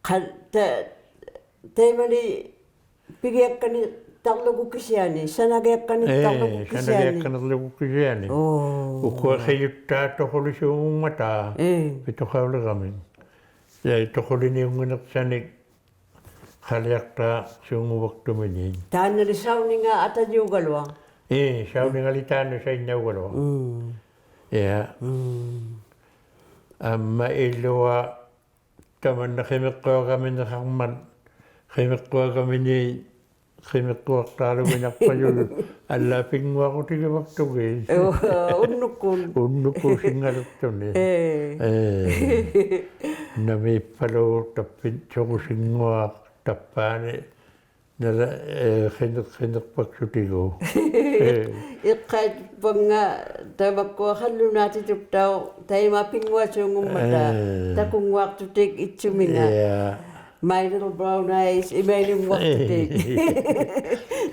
ᖃ-, ᑕ-, ᑕᐃᒪᓕ ᐱᒋᐊᒃᑲᓐᓂᖅᑕᕐᓗᒍ ᑭᓯᐊᓂ, ᓴᓇᒋᐊᒃᑲᓐᓂᖅᑕᕐᓗᒍ ᐄ, ᑭᓯᐊᓂ. ᓴᓇᒋᐊᒃᑲᓐᓂᕐᓗᒍ ᑭᓯᐊᓂ. ᐆ. ᐅᑯᐊ ᕿᔪᑦᑖᑦ ᑐᖁᓕᓲᖑᒻᒪᑕ. ᐄ. ᐱᑐᖃᐅᓕᕋᒥᒃ. ᐄ, ᑐᖁᓕᓂᐅᙱᓐᓂᖅᓴᓂᒃ ᖃᓕᐊᖅᑖᓲᖑᕙᒃᑐᒥᓃᑦ. ᑖᓐᓇᓕ ᓴᐅᓂᖓ ᐊᑕᔪᒐᓗᐊᖅ. ᐄ, ᓴᐅᓂᖓᓕ ᑖᓐᓇ ᓴᐃᓐᓇᐅᒐᓗᐊᖅ. ᒻᒻ. ᐄ. ᒻᒻ. ᐊᒻᒪ ᐃᓗᐊ ᑕᒪᓐᓇ ᕿᒥᕐᕈᐊᒐᒥᓂᖃᕐᒪᑦ, ᕿᒥᕐᕈᐊᒐᒥᓃᑦ, ᕿᒥᕐᕈᐊᖅᑖᓗᒋᓇᖅᐸᔪᔪᑦ, ᐊᓪᓛᑦ ᐱᙳᐊᕈᑎᒋᕙᒃᑐᒋᑦ. ᐆ, ᐅᓐᓄᒃᑯᑦ. ᐅᓐᓄᒃᑯᑦ ᓯᖓᓕᖅᑐᓂ. ᐄ. ᐄ. ᓇᒦᑉᐸᓗ ᑕᑉᐱᑦ ᓱᕈᓯᙳᐊᖅ ᑕᑉᐹᓂ. ᓇᓚ, ᐄ, ᕿᓂᖅ-, ᕿᓂᖅᐸᒃᓱᑎᒍ. ᐄ. ᐃᖅᑲᐃᑦᐸᙵ ᑕᒪᒃᑯᐊ ᖃᓪᓗᓈᑎᑐᑦᑕᐅᖅ ᑕᐃᒪ ᐱᙳᐊᓲᖑᒻᒪᑕ. ᐄ. ᑕᑯᙳᐊᖅᑐᑎᒃ ᐃᑦᓱᒥᖓ. ᐄ. My Little Brown Eyes, ᐃᒪᐃᓕᙳᐊᖅᑐᑎᒃ.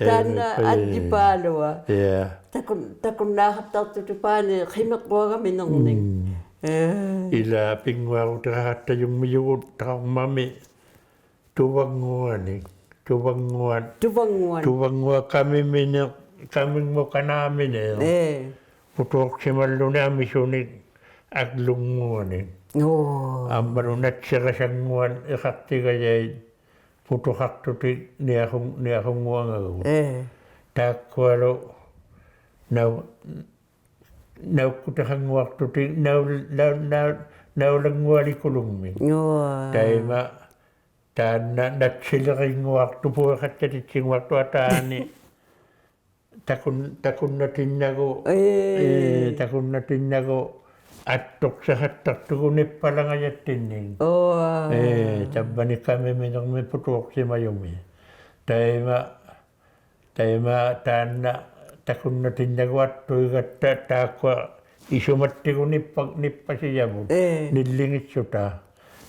ᐄ. ᑖᓐᓇ ᐊᔾᔨᐹᓗᐊ. ᑖᓐᓇ ᐊᔾᔨᐹᓗᐊ. ᐄ. ᑕᑯᓐ-, ᑕᑯᓐᓈᖃᑦᑕᖅᑐᑎᑦ ᐹᓂ ᕿᒥᕐᕈᐊᒐᒥᓂᕐᓂᒃ. ᒻᒻ. ᐄ. ᐃᓛ ᐱᙳᐊᕈᑎᖃᖃᑦᑕᔪᒻᒥᔪᒍᑦ ᑕᕐᒪᒥ ᑐᕙᙳᐊᓂᒃ, ᑐᕙᙳᐊᑦ. ᑐᕙᙳᐊᑦ. ᑐᕙᙳᐊᑦ ᑲᒥᒥᓂᖅ, ᑲᒥᙳᐊᑦ ᑲᓈᒥᓂᖅ. ᐄ. ᐳᑐᕐᖅᓯᒪᓪᓗᓂ ᐊᒥᓱᓂᒃ ᐊᒡᓗᙳᐊᓂᒃ. ᐆ. ᐊᒻᒪᓗ ᓇᑦᓯᕋᓴᙳᐊᑦ ᐃᖃᖅᑎᒐᔭᐃᑦ ᐳᑐᖃᖅᑐᑎᒃ ᓂᐊᖁ-, ᓂᐊᖁᙳᐊᖓᒍᑦ. ᐄ. ᑖᒃᑯᐊᓗ ᓇᐅ-, ᓇᐅᒃᑯᑎᖃᙳᐊᖅᑐᑎᒃ ᓇᐅᓪ-, ᓇᐅ-, ᓇᐅ-, ᓇᐅᓚᙳᐊᓕᑯᓗᖕᒥᒃ. ᐅᐊ. ᑕᐃᒪ ᑖᓐᓇ ᓇᑦᓯᓕᕆᙳᐊᖅᑐᖅ ᐳᐃᖃᑦᑕᑎᑦᓯᙳᐊᖅᑐᖅ ᐊᑖᓂ. ᑕᑯᓐ-, ᑕᑯᓐᓇᑎᓐᓇᒍ, ᐄ. ᐄ, ᑕᑯᓐᓇᑎᓐᓇᒍ ᐊᑦᑐᖅᓴᖃᑦᑕᖅᑐᒍ ᓂᑉᐸᓚᖓᔭᑦᑎᓐᓂᒃ. ᐅᐊ. ᐄ, ᑕᕝᕙᓂ ᑲᒥᒥᓂᕐᒥ ᐳᑐᕐᖅᓯᒪᔪᒥ. ᑕᐃᒪ, ᑕᐃᒪ ᑖᓐᓇ ᑕᑯᓐᓇᑎᓐᓇᒍ ᐊᑦᑐᐃᒐᑦᑕ ᑖᒃᑯᐊ ᐃᓱᒪᑦᑎᒍ ᓂᑉᐸ-, ᓂᑉᐸᓯᔭᕗᑦ. ᐄ. ᓂᓪᓕᖏᑦᓱᑕ.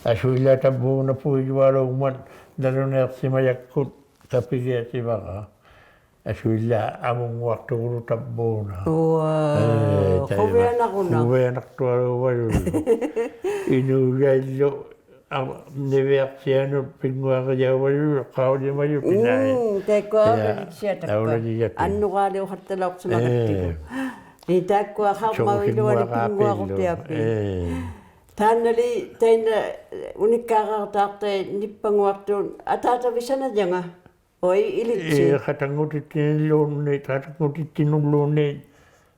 ᐊᓱᐃᓛᒃ ᑕᕝᕘᓇ ᐳᐃᔪᐊᓘᒻᒪᑦ ᓇᓗᓇᐃᖅᓯᒪᔭᒃᑯᑦ ᑲᐱᒋᐊᓯᕙᕋ. ᐊᓱᐃᓛᒃ ᐊᒧᙳᐊᖅᑐᒍᓗ ᑕᕝᕘᓇ. ᐅᐊ, ᐄ, ᑕᐃᒪ. ᖁᕕᐊᓇᕈᓇ. ᖁᕕᐊᓇᖅᑐᐊᓘᕙᔪᔪᖅ. ᐃᓅᔭᐃᓪᓗ, ᐊ, ᓂᕕᐊᖅᓯᐊᓄᑦ ᐱᙳᐊᕆᔭᐅᕙᔪᔪᖅ, ᖃᐅᔨᒪᔪᑎᑦ ᓇᐃ. ᒻᒻ, ᑕᐃᒃᑯᐊ ᐄ, ᐊᐅᓚᔨᔭᑦᑕᖅ. ᐊᐅᓚᔨᔭᑦᑎᒃ. ᐊᓐᓄᕌᓕᐅᖃᑦᑕᓚᐅᖅᓯᒪᒐᑦᑎᒍ. ᐄ. ᐄ, ᑖᒃᑯᐊ ᖃᕐᒪᐅ ᐃᓗᐊᓂ ᓱᕈᓯᙳᐊᕌᐱᓪᓗ. ᐱᙳᐊᕈᑎᐊᐱᒃ. ᐄ. ᑖᓐᓇᓕ, ᑕᐃᓐᓇ, ᐅᓂᒃᑳᕌᖅᑖᖅᑕᐃᑦ ᓂᑉᐸᙳᐊᖅᑐᑦ, ᐊᑖᑕᕕᑦ ᓴᓇᔭᖓ. ᐅᐃ, ᐃᓕᑦᓯ. ᐄ, ᖃᑕᙳᑎᑦᑎᓐᓄᓪᓘᓐᓃᑦ, ᖃᑕᙳᑎᑦᑎᓐᓄᓪᓘᓐᓃᑦ,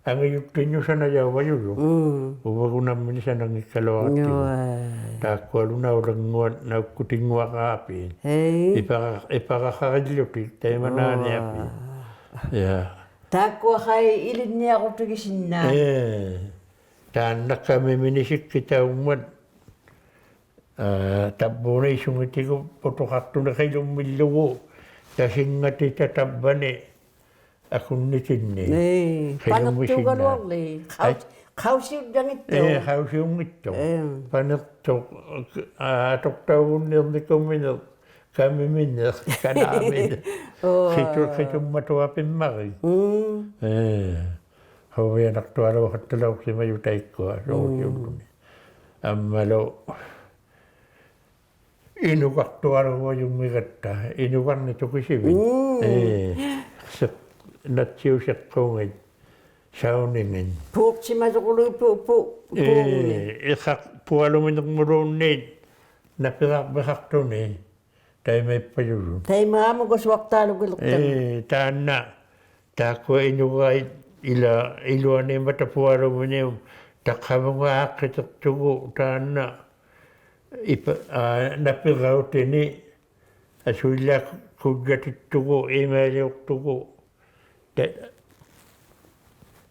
ᐊᖓᔪᑦᑎᓐᓄᑦ ᓴᓇᔭᐅᕙᔪᔪᖅ. ᒻᒻ. ᐅᕙᒍᑦ ᓇᒻᒥᓂᖅ ᓴᓇᙱᒃᑲᓗᐊᕋᑦᑎᒍ. ᔪᐊ. ᑖᒃᑯᐊᓗ ᓇᐅᓚᙳᐊᑦ, ᓇᐅᒃᑯᑎᙳᐊᕌᐲᑦ. ᕼᐊᐃ. ᐃᐸᕋ-, ᐃᐸᕋᖃᕆᓪᓗᑎᒃ, ᑕᐃᒪ ᐅᐊ. ᓈᓂᐊᐲᑦ. ᔮ. ᑖᒃᑯᐊᖃᐃ ᐃᓕᓐᓂᐊᕈᑎᒋᓯᓐᓈᑦ. ᐄ. ᑖᓐᓇ ᑲᒥᒥᓂᖅ ᓯᒃᑭᑕᐅᒻᒪᑦ, ᐋ, ᑕᕝᕘᓇ ᐃᓱᖏᑎᒍ ᐳᑐᖃᖅᑐᓂ ᕿᓗᒻᒥᓪᓗᒍ, ᑕᓯᙵᑎᑕ ᑕᕝᕙᓂ ᐊᑯᓐᓂᑦᑎᓐᓂ. ᐄ, ᕿᓗᒻᒥᓯᓐᓈᑦ. ᐸᓂᖅᑑᒐᓗᐊᕐᓕ, ᖃᐅᓯ-, ᐊᐃ. ᖃᐅᓯᐅᔾᔭᙱᑦᑐᖅ. ᐄ, ᖃᐅᓯᐅᙱᑦᑐᖅ. ᐄ. ᐸᓂᖅᑐᖅ, ᐋ, ᐊᑐᖅᑕᐅᒍᓐᓃᕐᓂᑯᒥᓂᖅ, ᑲᒥᒥᓂᖅ, ᑲᓈᒥᓂᖅ. ᐅᐊ. ᕿᑐ-, ᕿᑐᒻᒪᑐᐊᐱᒻᒪᕆᒃ. ᒻᒻ. ᐄ. ᖁᕕᐊᓇᖅᑐᐊᓘᖃᑦᑕᓚᐅᖅᓯᒪᔪᖅ ᑕᐃᒃᑯᐊ, ᓱᕈᓯᐅᓪᓗᓂ. ᒻᒻ. ᐊᒻᒪᓗ ᐃᓄᒐᖅᑐᐊᓘᕙᔪᒻᒥᒐᑦᑕ, ᐃᓄᒐᕐᓂᒃ ᑐᑭᓯᕕᑦ. ᒻᒻ. ᐄ, ᓯᖅ-, ᓇᑦᓯᐅᑉ ᓯᖅᑯᖏᑦ, ᓴᐅᓂᖏᑦ. ᐴᖅᓯᒪᔪᑯᓗ ᐳ-, ᐳ-, ᐄ, ᐴᖏᑦ. ᐃᖃᖅ ᐳᐊᓗᒥᓂᕐᒧᓪᓘᓐᓃᑦ, ᓇᐱᕋᕐᕕᖃᖅᑐᓂ, ᑕᐃᒪᐃᑉᐸᔪᔪᑦ. ᑕᐃᒪ ᐊᒧᒐᓱᐊᖅᑖᓗᒋᓗᒃᑕᖅ. ᐄ, ᑖᓐᓇ, ᑖᒃᑯᐊ ᐃᓄᒐᐃᑦ ᐃᓚ-, ᐃᓗᐊᓃᒻᒪᑕ ᐳᐊᓗᒥᓂᐅᒃ, ᑕᖅᑲᒧᖓ ᐋᖅᑭᑎᖅᑐᒍ, ᑖᓐᓇ, ᐃᐸ-, ᐋ, ᓇᐱᕋᐅᑎᓂ, ᐊᓱᐃᓛᒃ ᑯᔾᔭᑎᑦᑐᒍ, ᐃᒪᐃᓕᐅᖅᑐᒍ, ᑕ-,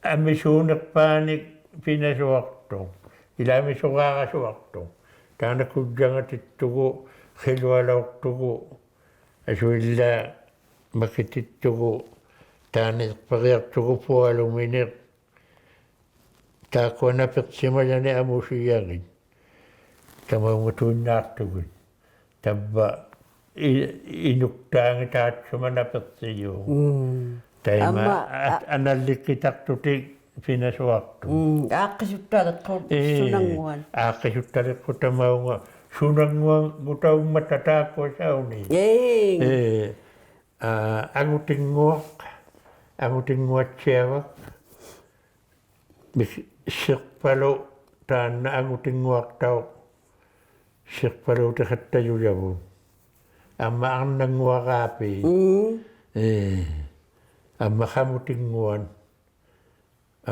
ᐊᒥᓲᓂᖅᐹᓂᒃ ᐱᓇᓱᐊᖅᑐᖅ, ᐃᓛ ᐊᒥᓱᕌᕋᓱᐊᖅᑐᖅ, ᑖᓐᓇ ᑯᔾᔭᖓᑎᑦᑐᒍ, ᕿᓗᐊᓚᐅᖅᑐᒍ, ᐊᓱᐃᓛᒃ ᒪᑭᑎᑦᑐᒍ, ᑖᓐᓇ ᐃᖅᐸᕆᐊᖅᑐᒍ ᐳᐊᓗᒥᓂᖅ, ᑖᒃᑯᐊ ᓇᐱᖅᓯᒪᔭᓂᒃ ᐊᒧᓯᔭᖏᑦ. ᑕᒪᐅᖓᑐᐃᓐᓈᖅᑐᒋᑦ. ᑕᕝᕙ ᐃ-, ᐃᓄᒃᑖᖏᑦ ᑖᑦᓱᒪ ᓇᐱᖅᓯᔪᖅ. ᒻᒻ. ᑕᐃᒪ ᐊᒻᒪ, ᐊ-, ᐊ-, ᐊᓇᓪᓕᒃᑭᑕᖅᑐᑎᒃ ᐱᓇᓱᐊᖅᑐᖅ. ᒻᒻ, ᐋᖅᑭᓱᑦᑕᓕᖅᑯᑦ ᐄ, ᓱᓇᙳᐊᑦ. ᐋᖅᑭᓱᑦᑕᓕᖅᑯᑦ ᑕᒪᐅᖓ ᓱᓇᙳᐊᖑᑕᐅᒻᒪᑕ ᑖᒃᑯᐊ ᓴᐅᓂ. ᐄ. ᐄ, ᐋ, ᐊᖑᑎᙳᐊᖅ, ᐊᖑᑎᙳᐊᑦᓯᐊᕙᒃ. ᒥᒃ-, ᓯᖅᐸᓗ ᑖᓐᓇ ᐊᖑᑎᙳᐊᖅᑕᐅᖅ, ᓯᖅᐸᓘᑎᖃᑦᑕᔪᔭᕗᑦ. ᐊᒻᒪ ᐊᕐᓇᙳᐊᕌᐲᑦ. ᒻᒻ. ᐄ. ᐊᒻᒪ ᖃᒧᑎᙳᐊᑦ.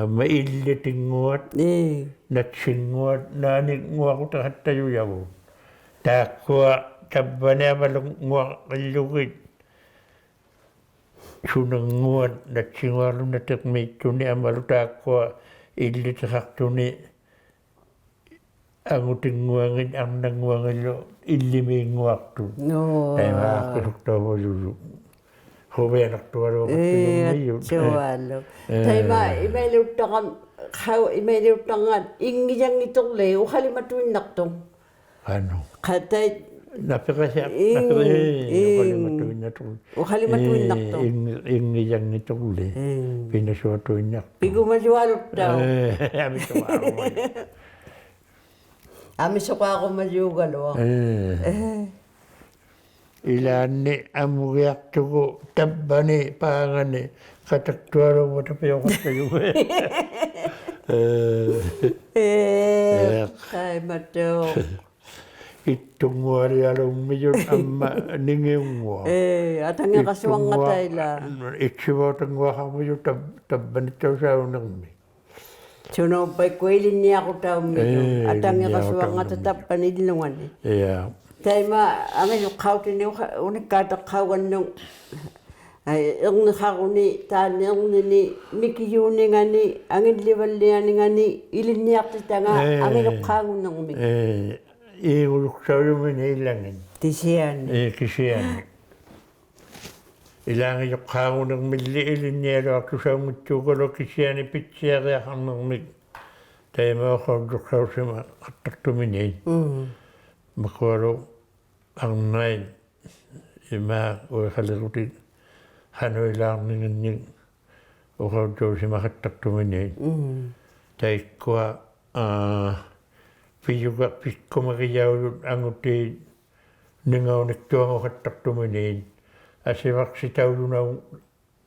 ᐊᒻᒪ ᐃᓪᓕᑎᙳᐊᑦ. ᐄ. ᓇᑦᓯᙳᐊᑦ, ᓈᓂᙳᐊᕈᑎᖃᑦᑕᔪᔭᕗᑦ. ᑖᒃᑯᐊ ᑕᕝᕙᓂ ᐊᒪᓗᙳᐊᕆᓪᓗᒋᑦ. ᓱᓇᙳᐊᑦ ᓇᑦᓯᙳᐊᕐᓗ ᓇᑎᕐᒦᑦᑐᓂ ᐊᒻᒪᓗ ᑖᒃᑯᐊ ᐃᓪᓕᑎᖃᖅᑐᓂ ᐊᖑᑎᙳᐊᖏᑦ ᐊᕐᓇᙳᐊᖏᓪᓗ ᐃᓪᓕᒦᙳᐊᖅᑐᑦ. ᓄ. ᑕᐃᒪ ᐋᖅᑭᓱᒃᑕᐅᕙᔪᔪᑦ. ᖁᕕᐊᓇᖅᑐᐊᓘᖃᑦᑕᔪᒻᒥᔪᑦ. ᐄ, ᐊᑦᓱᐊᓗᒃ. ᐄ. ᑕᐃᒪ ᐃᒪᐃᓕᐅᑦᑕᕋ-, ᖃᐅ-, ᐃᒪᐃᓕᐅᑦᑕᕐᖓᑦ ᐃᙱᔭᙱᑦᑐᕐᓕ ᐅᖃᓕᒪᑐᐃᓐᓇᖅᑐᖅ. ᖃᓄᖅ. ᖃᑕᐃ. ᓇᐱᕋᓴ-, ᐃᓐ-, ᓇᐱᕋ-, ᐄ, ᐃᓐ-, ᐅᖃᓕᒪᑐ. ᐃᓐᓇᑐ-, ᐅᖃᓕᒪᑐᐃᓐᓇᖅᑐᖅ. ᐄ, ᐃᙱ-, ᐃᙱᔭᙱᑐᓪᓕ. ᐄ. ᐱᓇᓱᐊᑐᐃᓐᓇᖅᑐᖅ. ᐱᒍᒪᔪᐊᓗᑦᑕᐅᖅ. ᐄ, ᐊᒥᓱᐊᕈᒪᔪ. ᐊᒥᓱᐊᕈᒪᔪᒐᓗᐊᖅ. ᐄ. ᐄ. ᐃᓛᓐᓂ ᐊᒧᒋᐊᖅᑐᒍ ᑕᑉᐹᓂ ᐹᖓᓂ ᑲᑕᒃᑐᐊᓘᕙ ᑕᐱᐅᖃᑦᑕᔪᒍ. ᐄ. ᐄ. ᐄ. ᖃᐃᒪᑐ. ᐃᑦᑐᙳᐊᓕᐊᓘᒻᒥᔪᑦ ᐊᒻᒪ ᓂᖏᐅᙳᐊᖅ. ᐄ, ᐊᑕᖏᕋᓱᐊᖓᑕ ᐃᓛ. ᐃᑦᑐᙳᐊ-, ᐃᑦᓯᕙᐅᑕᙳᐊᖃᕐᒥᔪᑦ ᑕᑉ-, ᑕᑉᐹᓂᑦᑕᐅᓴᐅᓂᕐᒥᒃ. ᓱᓇᐅᑉᐸᐃᒃᑯᐊ ᐃᓕᓐᓂᐊᕈᑕᐅᒻᒥᔪᑦ. ᐄ, ᐊᑕᖏᕋᓱᐊᖓᑕ ᐃᓕᓐᓂᐊᕈᑕᐅᒻᒥᔪᑦ. ᑕᑉᐹᓂ ᐃᓪᓗᖓᓂ. ᐄ. ᑕᐃᒪ ᐊᖏᔪᖅᑲᐅᑎᓂ ᐅᖃ-, ᐅᓂᒃᑳᑕᖅᑲᐅᒐᓐᓄᒃ. ᐊᐃ, ᐃᕐᓂᖃᕈᓂ, ᑖᓐᓇ ᐃᕐᓂᓂ, ᒥᑭᔫᓂᖓᓂ, ᐊᖏᓪᓕᕙᓪᓕᐊᓂᖓᓂ, ᐃᓕᓐᓂᐊᖅᑎᑕᖓ, ᐄ. ᐊᖏᔪᖅᑳᖑᓂᕐᒥᒃ. ᐄ, ᐄᒍᓗᒃᓴᐅᔪᒥᓂ ᐃᓚᖏᑦ. ᑭᓯᐊᓂ. ᐄ, ᑭᓯᐊᓂ. ᐃᓚᖏᔪᖅᑳᖑᓂᕐᒥᓪᓕ ᐃᓕᓐᓂᐊᓗᐊᖅᑐᓴᐅᙱᑦᑑᒐᓗᐊᖅ ᑭᓯᐊᓂ ᐱᑦᓯᐊᕆᐊᖃᕐᓂᕐᒥᒃ. ᑕᐃᒪ ᐅᖃᐅᔾᔪᖅᓴᐅᓯᒪᖃᑦᑕᖅᑐᒥᓃᑦ. ᒻᒻ. ᒪᑯᐊᓗ ᐊᕐᓇᐃᑦ ᐃᒫᒃ ᐅᐃᖃᓕᕈᑎᒃ ᖃᓄᐃᓛᕐᓂᖏᓐᓂᒃ ᐅᖃᐅᔾᔭᐅᓯᒪᖃᑦᑕᖅᑐᒥᓃᑦ. ᒻᒻ. ᑕᐃᒃᑯᐊ, ᐋ, ᐱᔪᒐ ᐱᒃᑯᒪᒋᔭᐅᔪᑦ ᐊᖑᑏᑦ ᓂᖓᐅᓂᒃᑐᐊᖑᖃᑦᑕᖅᑐᒥᓃᑦ. ᐊᓯᕙᖅᓯᑕᐅᔪᓇᐅ-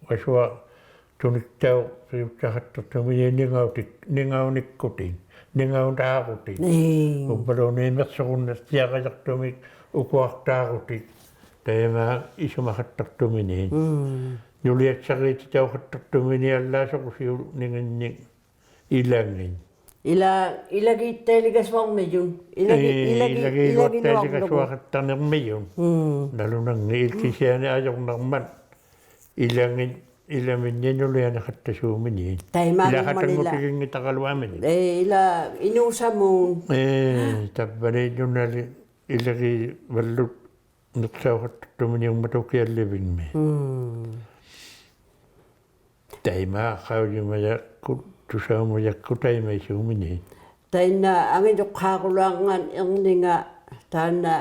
ᒐᓱᐊᑐᓂᒃᑕᐅᖅ ᐱᐅᑦᓴᖃᑦᑕᖅᑐᒥᓃᑦ ᓂᖓᐅᑎᒃ-, ᓂᖓᐅᓂᒃᑯᑎᒃ, ᓂᖓᐅᑖᕈᑎᒃ. ᐄ. ᐅᕝᕙᓘᓐᓃᑦ ᒥᖅᓱᕈᓐᓇᑦᑎᐊᕋᔭᖅᑐᒥᒃ ᐅᑯᐊᖅᑖᕈᑎᒃ. ᑕᐃᒫᒃ ᐃᓱᒪᖃᑦᑕᖅᑐᒥᓃᑦ. ᒻᒻ. ᓄᓕᐊᑦᓴᕇᑎᑕᐅᖃᑦᑕᖅᑐᒥᓃᑦ ᐊᓪᓛᓱᕈᓯᐅᓂᖏᓐᓂᒃ ᐃᓚᖏᑦ. ᐃᓚ-, ᐃᓚᒌᑦᑕᐃᓕᒐᓱᐊᕐᒥᔪᑦ. ᐃᓚᒌ-, ᐄ, ᐃᓚᒌ-, ᐃᓚᒌᓗᐊᑦᑕᐃᓕᒐᓱᐊᖃᑦᑕᕐᓂᕐᒥᔪᑦ. ᒻᒻ. ᓇᓗᓇᖏᑦ ᑭᓯᐊᓂ ᐊᔪᕐᓇᕐᒪᑦ. ᐃᓚᖏᑦ, ᐃᓚᒥᓐᓂᒃ ᓄᓕᐊᓂᖃᑦᑕᓲᒥᓃᑦ. ᑕᐃᒫᒃ ᐃᓚ ᒪᓂᓚ. ᖃᑕᙳᑎᒋᙱᑕᕋᓗᐊᒥᓂᒃ. ᐄ, ᐃᓚ ᐃᓅᓴᒧᑦ. ᐄ, ᑕᑉᐹᓂ ᓄᓇᓕ ᐃᓚᒌᕙᓪᓗ ᓂᖅᓴᐅᖃᑦᑕᖅᑐᒥᓂᐅᖕᒪᑕ ᐅᑭᐊᓪᓕᕕᖕᒥ. ᒻᒻ. ᑕᐃᒫᒃ ᖃᐅᔨᒪᔭᒃᑯᑦ, ᑐᓴᐅᒪᔭᒃᑯᑦ ᑕᐃᒪᐃᓲᒥᓂᒃ. ᑕᐃᓐᓇ ᐊᖏᔪᖅᑳᕈᓛᕐᖓᑦ ᐃᕐᓂᖓ, ᑖᓐᓇ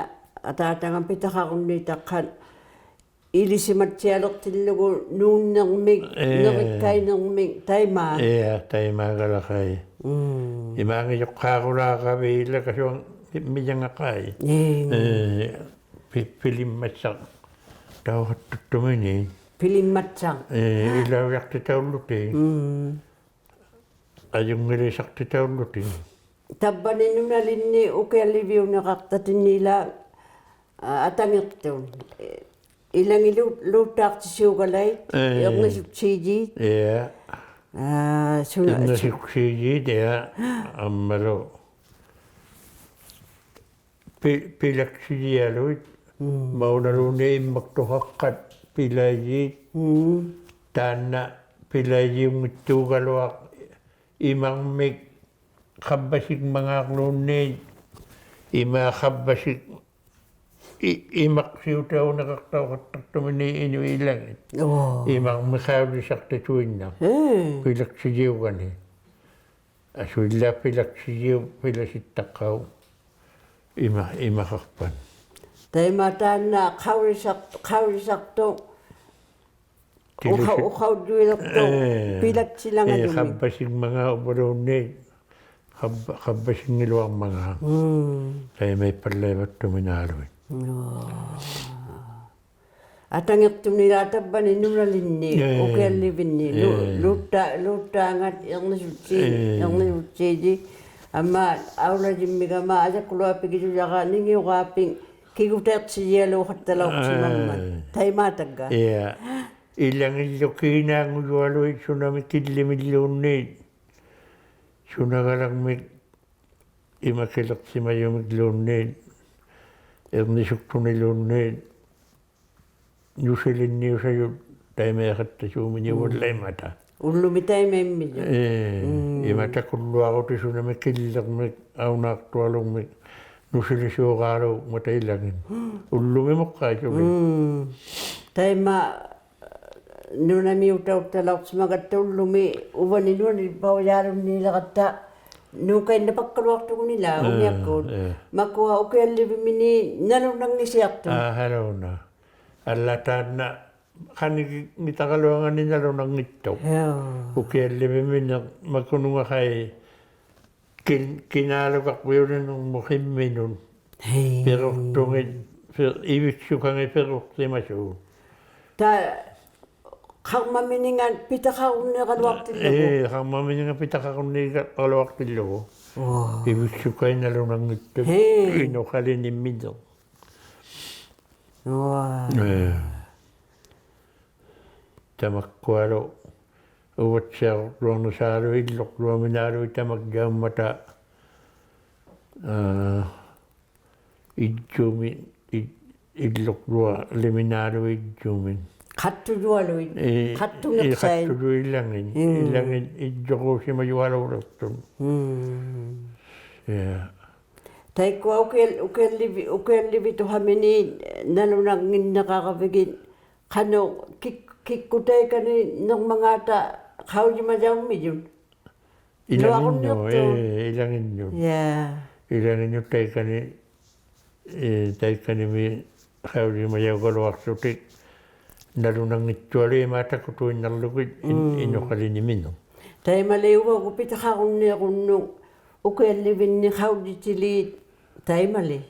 ᐊᑖᑕᖓ ᐱᑕᖃᕈᓐᓃᑕᖅᑲᑦ, ᐃᓕᓯᒪᑦᓯᐊᓕᖅᑎᓪᓗᒍ ᓅᓐᓂᕐᒥᒃ, ᐄ. ᓂᕆᒃᑲᐃᓂᕐᒥᒃ, ᑕᐃᒫᒃ. ᐄ, ᑕᐃᒫᒐᓚᖃᐃ. ᒻᒻ. ᐃᒫᒃ ᐊᖏᔪᖅᑳᕈᓛᕋᕕᑦ ᐃᓚᒐᓱᐊᕐᒥᔭᖓᖃᐃ. ᐄ. ᐄ, ᐱ-, ᐱᓕᒻᒪᑦᓴᖅᑕᐅᖃᑦᑕᖅᑐᒥᓃᑦ. ᐱᓕᒻᒪᑦᓴᖅ. ᐄ, ᐃᓚᐅᔭᖅᑎᑕᐅᓪᓗᑎᒃ. ᒻᒻ. ᐊᔪᙱᓕᓴᖅᑎᑕᐅᓪᓗᑎᒃ. ᑕᑉᐹᓂ ᓄᓇᓕᓐᓂ ᐅᑭᐊᓪᓕᕕᐅᓂᕋᖅᑕᑎᓐᓂ ᐃᓛ, ᐋ, ᐊᑕᖏᖅᑐᑦ. ᐃᓚᖏᑦ ᓘ-, ᓘᑦᑖᖅᑎᓲᒐᓚᐃᑦ, ᐄ. ᐃᕐᓂᓱᑦᓰᔩᑦ. ᐄ. ᐋ, ᓱᓇ-, ᐃᕐᓂᓱᑦᓰᔩᑦ, ᐄ. ᐊᒻᒪᓗ ᐱ-, ᐱᓚᒃᓯᔨᐊᓗᐃᑦ, ᒻᒻ. ᒪᐅᓇᓘᓐᓃᑦ ᐃᒻᒪᒃᑐᖃᖅᑲᑦ ᐱᓚᐃᔩᑦ, ᒻᒻ. ᑖᓐᓇ ᐱᓚᐃᔨᐅᙱᑦᑑᒐᓗᐊᖅ ᐃᒪᕐᒥᒃ ᖃᑉᐸᓯᖕᒪᖔᕐᓘᓐᓃᑦ, ᐃᒫᒃ ᖃᑉᐸᓯᒃ ᐃ-, ᐃᒪᖅᓯᐅᑕᐅᓂᕋᖅᑕᐅᖃᑦᑕᖅᑐᒥᓃᑦ ᐃᓄᐃᑦ ᐃᓚᖏᑦ. ᐆ. ᐃᒪᕐᒥᒃ ᖃᐅᔨᓴᖅᑎᑐᐃᓐᓇᖅ. ᒻᒻ. ᐱᓚᒃᓯᔨᐅᒐᓂ. ᐊᓱᐃᓛᒃ ᐱᓚᒃᓯᔨᐅᑉ ᐱᓚᓯᑦᑕᖅᑲᐅᒃ ᐃᒪ-, ᐃᒪᖃᖅᐸᑦ. ᑕᐃᒪ ᑖᓐᓇ ᖃᐅᔨᓴᖅ-, ᖃᐅᔨᓴᖅᑐᖅ ᑎᓕᓯ-, ᐅᖃ-, ᐅᖃᐅᔾᔪᐃᓕᖅᑐᖅ ᐄ, ᐱᓚᑦᓯᓚᖓᔪᒥᒃ. ᐄ, ᖃᑉᐸᓯᖕᒪᖔᑦ ᐅᕝᕙᓘᓐᓃᑦ, ᖃᑉᐸ-, ᖃᑉᐸᓯᙱᓗᐊᕐᒪᖔᑦ. ᒻᒻ. ᑕᐃᒪᐃᑉᐸᓪᓚᐃᕙᑦᑐᒥᓈᓗᐃᑦ. ᐆ. ᐊᑕᖏᖅᑐᓂᓛᒃ ᑕᑉᐹᓂ ᓄᓇᓕᓐᓂ, ᐄ. ᐅᑭᐊᓪᓕᕕᓐᓂ, ᓗ-, ᐄ. ᓗᑦᑖ-, ᓗᑦᑖᖓᑦ ᐃᕐᓂᓱᑦᓰ-, ᐄ. ᐃᕐᓂᓱᑦᓰᔩᑦ, ᐊᒻᒪ ᐊᐅᓚᔨᒻᒥᒐᒪ ᐊᔭᒃᑯᓗᐊᐱᒋᔪᔭᕋ ᓂᖏᐅᕌᐱᒃ ᑭᒍᑕᐃᖅᓯᔨᐊᓘᖃᑦᑕᓚᐅᖅᓯᒪᒻᒪᑦ. ᐄ. ᑕᐃᒫᒃ ᑕᒡᒐ. ᐄ. ᐃᓚᖏᓪᓗ ᑮᓇᖑᔪᐊᓗᐃᑦ ᓱᓇᒥᒃ ᑭᓪᓕᒥᓪᓘᓐᓃᑦ, ᓱᓇᒐᓚᖕᒥᒃ ᐃᒪᑭᓕᖅᓯᒪᔪᒥᓪᓘᓐᓃᑦ, ᐃᕐᓂᓱᒃᑐᓂᓘᓐᓃᑦ, ᓄᓯᓕᓐᓂᐅᓴᔪᑦ ᑕᐃᒪᐃᖃᑦᑕᓲᒥᓂᐅᕙᓪᓚᐃᒻᒪᑕ. ᒻᒻ. ᐅᓪᓗᒥ ᑕᐃᒪᐃᒻᒥᔪᑦ. ᐄ, ᒻᒻ. ᐃᒪ ᑕᑯᓪᓗᐊᕈᑎ ᓱᓇᒥᒃ ᑭᓪᓕᕐᒥᒃ, ᐊᐅᓈᖅᑐᐊᓗᖕᒥᒃ, ᓄᓯᓕᓲᕌᓘᖕᒪᑕ ᐃᓚᖏᑦ. ᒻᒻ. ᐅᓪᓗᒥ ᒧᖅᑲᐃᓱᕕᑦ. ᒻᒻ. ᑕᐃᒪ ᓄᓇᒥᐅᑕᐅᑦᑕᓚᐅᖅᓯᒪᒐᑦᑕ ᐅᓪᓗᒥ ᐅᕙᓂ ᓄᓇᓕᑉᐸᐅᔮᓗᓐᓃᓕᕋᑦᑕ ᓅᑲᐃᓐᓇᐸᒃᑲᓗᐊᖅᑐᒍᑦ ᐃᓛ, ᐄ, ᐅᓂᐊᒃᑯᑦ. ᐄ. ᒪᑯᐊ ᐅᑭᐊᓪᓕᕕᒻᒥᓂᒃ ᓇᓗᓇᙱᓯᐊᖅᑐᑦ. ᐋ, ᓇᓗᓇ. ᐊᓪᓛᑦᑖᓐᓇ ᖃᓂᒋᙱᑕᕋᓗᐊᖓᓂ ᓇᓗᓇᙱᑦᑐᖅ. ᔮ. ᐅᑭᐊᓪᓕᕕᒻᒥᓂᖅ ᒪᑯᓄᖓᖃᐃ ᑭᓐ-, ᑭᓈᓗᒐᕐᕕᐅᓕᕐᒧᑦ ᕿᒻᒥᓄᑦ. ᕼᐃ. ᐱᕈᖅᑐᖏᑦ, ᐱ-, ᐃᕕᒃᓱᒃᑲᖏᑦ ᐱᕈᖅᓯᒪᓲᑦ. ᑕ ᖃᕐᒪᒥᓂᖓ ᐱᑕᖃᕈᓐᓃᕋᓗᐊᖅᑎᓪᓗᒍ. ᐄ, ᖃᕐᒪᒥᓂᖓ ᐱᑕᖃᕈᓐᓃᕋᓗᐊᖅᑎᓪᓗᒍ. ᐅᐊ. ᐃᕕᒃᓱᒃᑲᐃᑦ ᓇᓗᓇᙱᑦᑐᖅ. ᕼᐃ. ᐃᓄᖃᓕᓂᕐᒥᓂᖅ. ᐅᐊ. ᐄ. ᑕᒪᒃᑯᐊᓗ ᐅᕙᑦᓯᐊᕐᓗᐊᕐᓂᓵᓗᐃᑦ ᐃᓪᓗᕐᓗᐊᒥᓈᓗᐃᑦ ᑕᒪᒃᔭᐅᒻᒪᑕ, ᐋ, ᐃᔾᔪᒥ, ᐃ-, ᐃᓪᓗᕐᓗᐊᓕᒥᓈᓗᐃᑦ ᐃᔾᔪᒥ. ᖃᑦᑐᔪᐊᓗᐃᑦ. ᐄ, ᖃᑦᑐᖏᖅᓴᐃᑦ. ᐄ, ᖃᑦᑐᔪᐃᑦ ᐃᓚᖏᑦ. ᒻᒻ. ᐃᓚᖏᑦ ᐃᔾᔪᕈᓯᒪᔪᐊᓘᓕᖅᑐᑦ. ᒻᒻ. ᐄ. ᑕᐃᒃᑯᐊ ᐅᑭᐊᓪ-, ᐅᑭᐊᓪᓕᕕ-, ᐅᑭᐊᓪᓕᕕᑐᖃᕐᒥᓂᖅ ᓇᓗᓇᙱᓐᓂᕋᕋᕕᒋᑦ ᖃᓄᖅ ᑭᒃ-, ᑭᒃᑯᑦ ᑕᐃᑲᓂ ᓂᕐᒪᖔᑕ ᖃᐅᔨᒪᔭᐅᒻᒥᔪᑦ. ᐃᓚᖏᓐᓄᑦ, ᓗᐊᕈᓐᓃᖅᑐᑦ. ᐄ, ᐃᓚᖏᓐᓄᑦ. ᔮ. ᐃᓚᖏᓐᓄᑦ ᑕᐃᑲᓂ, ᐄ, ᑕᐃᑲᓂᒥ ᖃᐅᔨᒪᔭᐅᒐᓗᐊᖅᓱᑎᒃ ᓇᓗᓇᙱᑦᑐᐊᓗᐃᑦ ᐃᒫᒃ ᑕᑯᑐᐃᓐᓇᕐᓗᒋᑦ ᐃᓐ-, ᒻᒻ. ᐃᓄᖃᓕᓂᕐᒥᓂᖅ. ᑕᐃᒪᓕ ᐅᕙᒍᑦ ᐱᑕᖃᕈᓐᓃᕈᓐᓄᒃ ᐅᑭᐊᓪᓕᕕᓐᓂᒃ ᖃᐅᔨᑎᓖᑦ ᑕᐃᒪᓕ. ᐄ.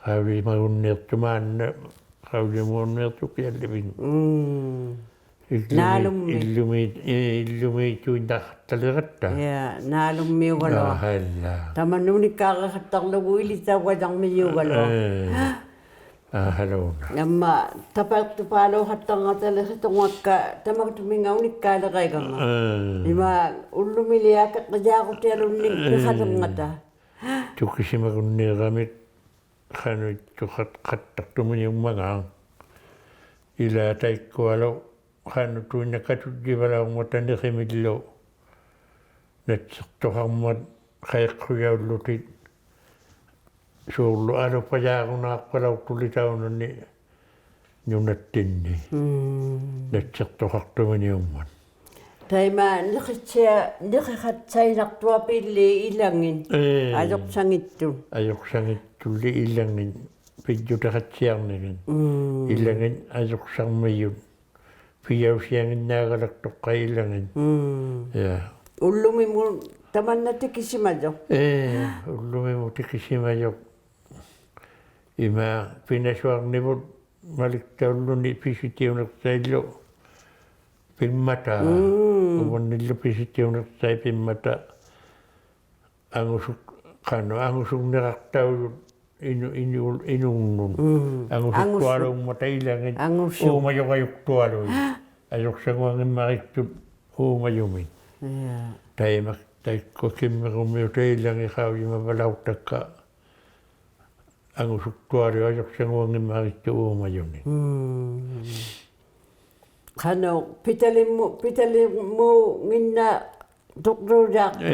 ᖃᐅᔨᒪᒍᓐᓃᖅᑐᒫᓐᓇ, ᖃᐅᔨᒪᒍᓐᓃᖅᑐᖅ ᐅᑭᐊᓪᓕᕕᓐᓂᒃ. ᒻᒻ. ᐃᓪᓗᒥ-, ᓈᓗᒻᒥ. ᐃᓪᓗᒥ-, ᐄ, ᐃᓪᓗᒦᑦᑐᐃᓐᓇᖃᑦᑕᓕᕋᑦᑕ. ᔮ, ᓈᓗᒻᒥᐅᒐᓗᐊᖅ. ᐋᕼᐊᐃᓛ. ᑕᒪᓐᓇ ᐅᓂᒃᑳᕆᖃᑦᑕᕐᓗᒍ ᐃᓕᑕᐅᒐᔭᕐᒥᔪᒐᓗᐊᖅ. ᐄ. ᐋᕼᐊᓗᓇ. ᐊᒻᒪ ᑕᐸᖅᑐᐹᓘᖃᑦᑕᕐᖓᑕᓕ ᕿᑐᕐᖓᒃᑲ ᑕᒪᑐᒥᖓ ᐅᓂᒃᑳᓕᕋᐃᒐᒪ. ᐄ. ᐃᒫᒃ ᐅᓪᓗᒥᓕ ᐊᑭᕐᕆᔭᕈᑎᐊᓗᓐᓂᒃ ᐄ. ᐱᖃᓕᕐᖓᑕ. ᑐᑭᓯᒪᒍᓐᓃᕋᒥᒃ ᖃᓄᐃᑦᑐᖃᑦ-, ᖃᑦᑕᖅᑐᒥᓂᐅᒻᒪᖔᖅ. ᐃᓛ ᑕᐃᒃᑯᐊᓗ ᖃᓄᑐᐃᓐᓇᖅ ᑲᑐᔾᔨᕙᓚᐅᕐᒪᑕ ᓂᕿᒥᓪᓗ ᓇᑦᓯᖅᑐᖃᕐᒪᑦ ᖃᐃᖁᔭᐅᓪᓗᑎᒃ ᓲᕐᓗ ᐊᓗᐸᔮᕈᓈᖅᐸᓚᐅᖅᑐᓕ ᑕᐅᓇᓂ ᓄᓇᑦᑎᓐᓂ. ᒻᒻ. ᓇᑦᓯᖅᑐᖃᖅᑐᒥᓂᐅᒻᒪᑦ. ᑕᐃᒪ ᓂᕿᑦᓯᐊ-, ᓂᕿᖃᑦᓴᐃᓐᓇᖅᑐᐊᐲᓪᓕ ᐃᓚᖏᑦ. ᐄ. ᐊᔪᖅᓴᙱᑦᑐᑦ. ᐊᔪᖅᓴᙱᑦᑐᓪᓕ ᐃᓚᖏᑦ. ᐱᔾᔪᑕᖃᑦᓯᐊᕐᓂᖏᑦ. ᒻᒻ. ᐃᓚᖏᑦ ᐊᔪᖅᓴᕐᒥᔪᑦ. ᐱᔭᐅᓯᐊᙱᓐᓈᒐᓚᒃᑐᖅᑲᐃ ᐃᓚᖏᑦ. ᒻᒻ. ᐄ. ᐅᓪᓗᒥᒧᑦ ᑕᒪᓐᓇ ᑎᑭᓯᒪᔪᖅ. ᐄ, ᐅᓪᓗᒥᒧᑦ ᑎᑭᓯᒪᔪᖅ. ᐃᒫᒃ ᐱᓇᓱᐊᕐᓂᕗᑦ ᒪᓕᒃᑕᐅᓪᓗᓂ ᐱᓯᑎᐅᓂᖅᓴᐃᓪᓗ ᐱᒻᒪᑕ. ᒻᒻ. ᐅᕙᓐᓂᓪᓗ ᐱᓯᑎᐅᓂᖅᓴᐃᑦ ᐱᒻᒪᑕ. ᐊᖑᓱᒃ-, ᖃᓄᖅ, ᐊᖑᓱᖕᓂᕋᖅᑕᐅᔪᑦ ᐃᓄ-, ᐃᓄ-, ᐃᓄᖕᓄᑦ. ᒻᒻ. ᐊᖑᓱᒃᑐᐊᓘᖕᒪᑕ ᐃᓚᖏᑦ. ᐊᖑᓱᒃ. ᐆᒪᔪᒐᔪᒃᑐᐊᓗᐃᑦ. ᐊᔪᖅᓴᙳᐊᙱᒻᒪᕆᑦᑐᑦ ᐆᒪᔪᒥᒃ. ᐄ. ᑕᐃᒪ-, ᑕᐃᒃᑯᐊ ᑭᒻᒥᕈᒻᒥᐅᑕ ᐃᓚᖏᑦ ᖃᐅᔨᒪᕙᓚᐅᖅᑕᒃᑲ ᐊᖑᓱᒃᑐᐊᓗᐃᑦ ᐊᔪᖅᓴᙳᐊᙱᒻᒪᕆᑦᑐᑦ ᐆᒪᔪᓂᒃ. ᒻᒻ. ᖃᓄᖅ ᐱᑕᓕᒻᒧ-, ᐱᑕᓕᒻᒨᖏᓐᓇᖅᑐᕐᓘᔮᖅᑐᑦ. ᐄ.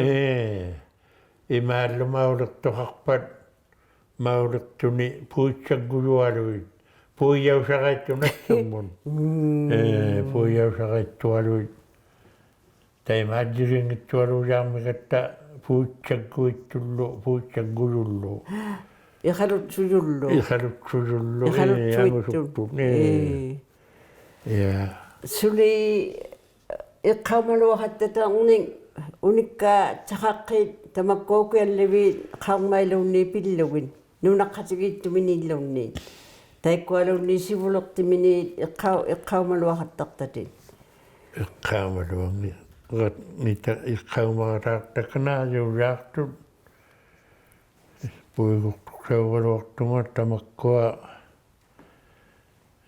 ᐃᒫᓪᓗ ᒪᐅᓕᖅᑐᖃᖅᐸᑦ, ᒪᐅᓕᖅᑐᓂ ᐳᐃᑦᓴᒡᒍᔪᐊᓗᐃᑦ, ᐳᐃᔭᐅᓴᕋᐃᑦᑐᑦ ᓇᑦᓯᕐᒧᑦ. ᒻᒻ. ᐄ, ᐳᐃᔭᐅᓴᕋᐃᑦᑐᐊᓗᐃᑦ. ᑕᐃᒪ ᐊᔾᔨᒌᙱᑦᑐᐊᓘᔮᕐᒥᒐᑦᑕ ᐳᐃᑦᓴᒡᒍᐃᑦᑐᓪᓗ, ᐳᐃᑦᓴᒡᒍᔪᓪᓗ. ᐃᖃᓗᑦᓱᔪᓪᓗ. ᐃᖃᓗᑦᓱᔪᓪᓗ, ᐄ, ᐃᖃᓗᑦᓱᐃᑦᑐᑦ. ᐊᖑᓱᒃᑐᑦ, ᐄ. ᐄ. ᐄ. ᓱᓕ ᐃᖅᑲᐅᒪᓗᐊᖃᑦᑕᑕᕐᓂᒃ ᐅᓂᒃᑳᑦᓴᖃᖅᑭᑦ ᑕᒪᒃᑯᐊ ᐅᑭᐊᓪᓕᕖᑦ ᖃᐅᒪᐃᓘᓐᓃᑦ ᐱᓪᓗᒋᑦ ᓄᓇᖃᑎᒌᑦᑐᒥᓃᓪᓘᓐᓃᑦ. ᑕᐃᒃᑯᐊᓘᓐᓃᑦ ᓯᕗᓕᖅᑎᒥᓃᑦ ᐃᖅᑲᐅ-, ᐃᖅᑲᐅᒪᓗᐊᖃᑦᑕᖅᑕᑎᑦ. ᐃᖅᑲᐅᒪᓗᐊᖏ-, ᖃ-, ᓂᑕ-, ᐃᖅᑲᐅᒪᖃᑦᑕᖅᑕᒃᑲ ᓈᔪᔮᖅᑐᑦ. ᐳᐃᒍᖅᑐᒃᓴᐅᒐᓗᐊᖅᑐᖓ ᑕᒪᒃᑯᐊ,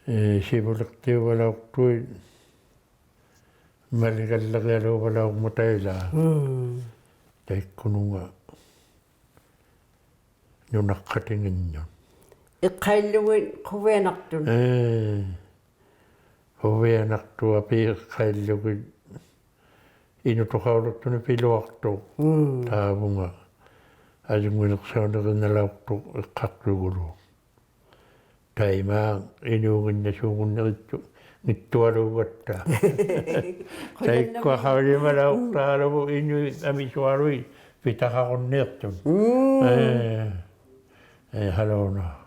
ᐄ, ᓯᕗᓕᖅᑎᐅᒐᓗᐊᖅᑐᐃᑦ ᒪᓕᒐᓪᓚᕆᐊᓘᕙᓚᐅᕐᒪᑕ ᐃᓛ. ᒻᒻ. ᑕᐃᒃᑯᓄᖓ ᓄᓇᖃᑎᖏᓐᓄᑦ. ᐃᖅᑲᐃᓪᓗᒋᑦ ᖁᕕᐊᓇᖅᑐᑦ. ᐄ. ᖁᕕᐊᓇᖅᑐᐊᐲᑦ ᐃᖅᑲᐃᓪᓗᒋᑦ. ᐃᓄᑐᖃᐅᓕᖅᑐᓂ ᐱᓗᐊᖅᑐᖅ. ᒻᒻ. ᑖᕗᖓ. ᐊᔪᙱᓕᖅᓴᐅᓂᕆᓇᓚᐅᖅᑐᖅ ᐃᖅᑲᖅᑐᒍᓗ. ᑕᐃᒫᒃ ᐃᓅᖏᓐᓇᓲᖑᓐᓂᕆᑦᑐ-, ᖏᑦᑐᐊᓘᒐᑦᑕ. ᑕᐃᒃᑯᐊ ᖃᐅᔨᒪᓚᐅᖅᑖᓗᒍ ᐃᓄᐃᑦ ᐊᒥᓱᐊᓗᐃᑦ ᐱᑕᖃᕈᓐᓃᖅᑐᑦ. ᒻᒻ. ᐄ, ᐄ, ᖃᓪᓗᓈ.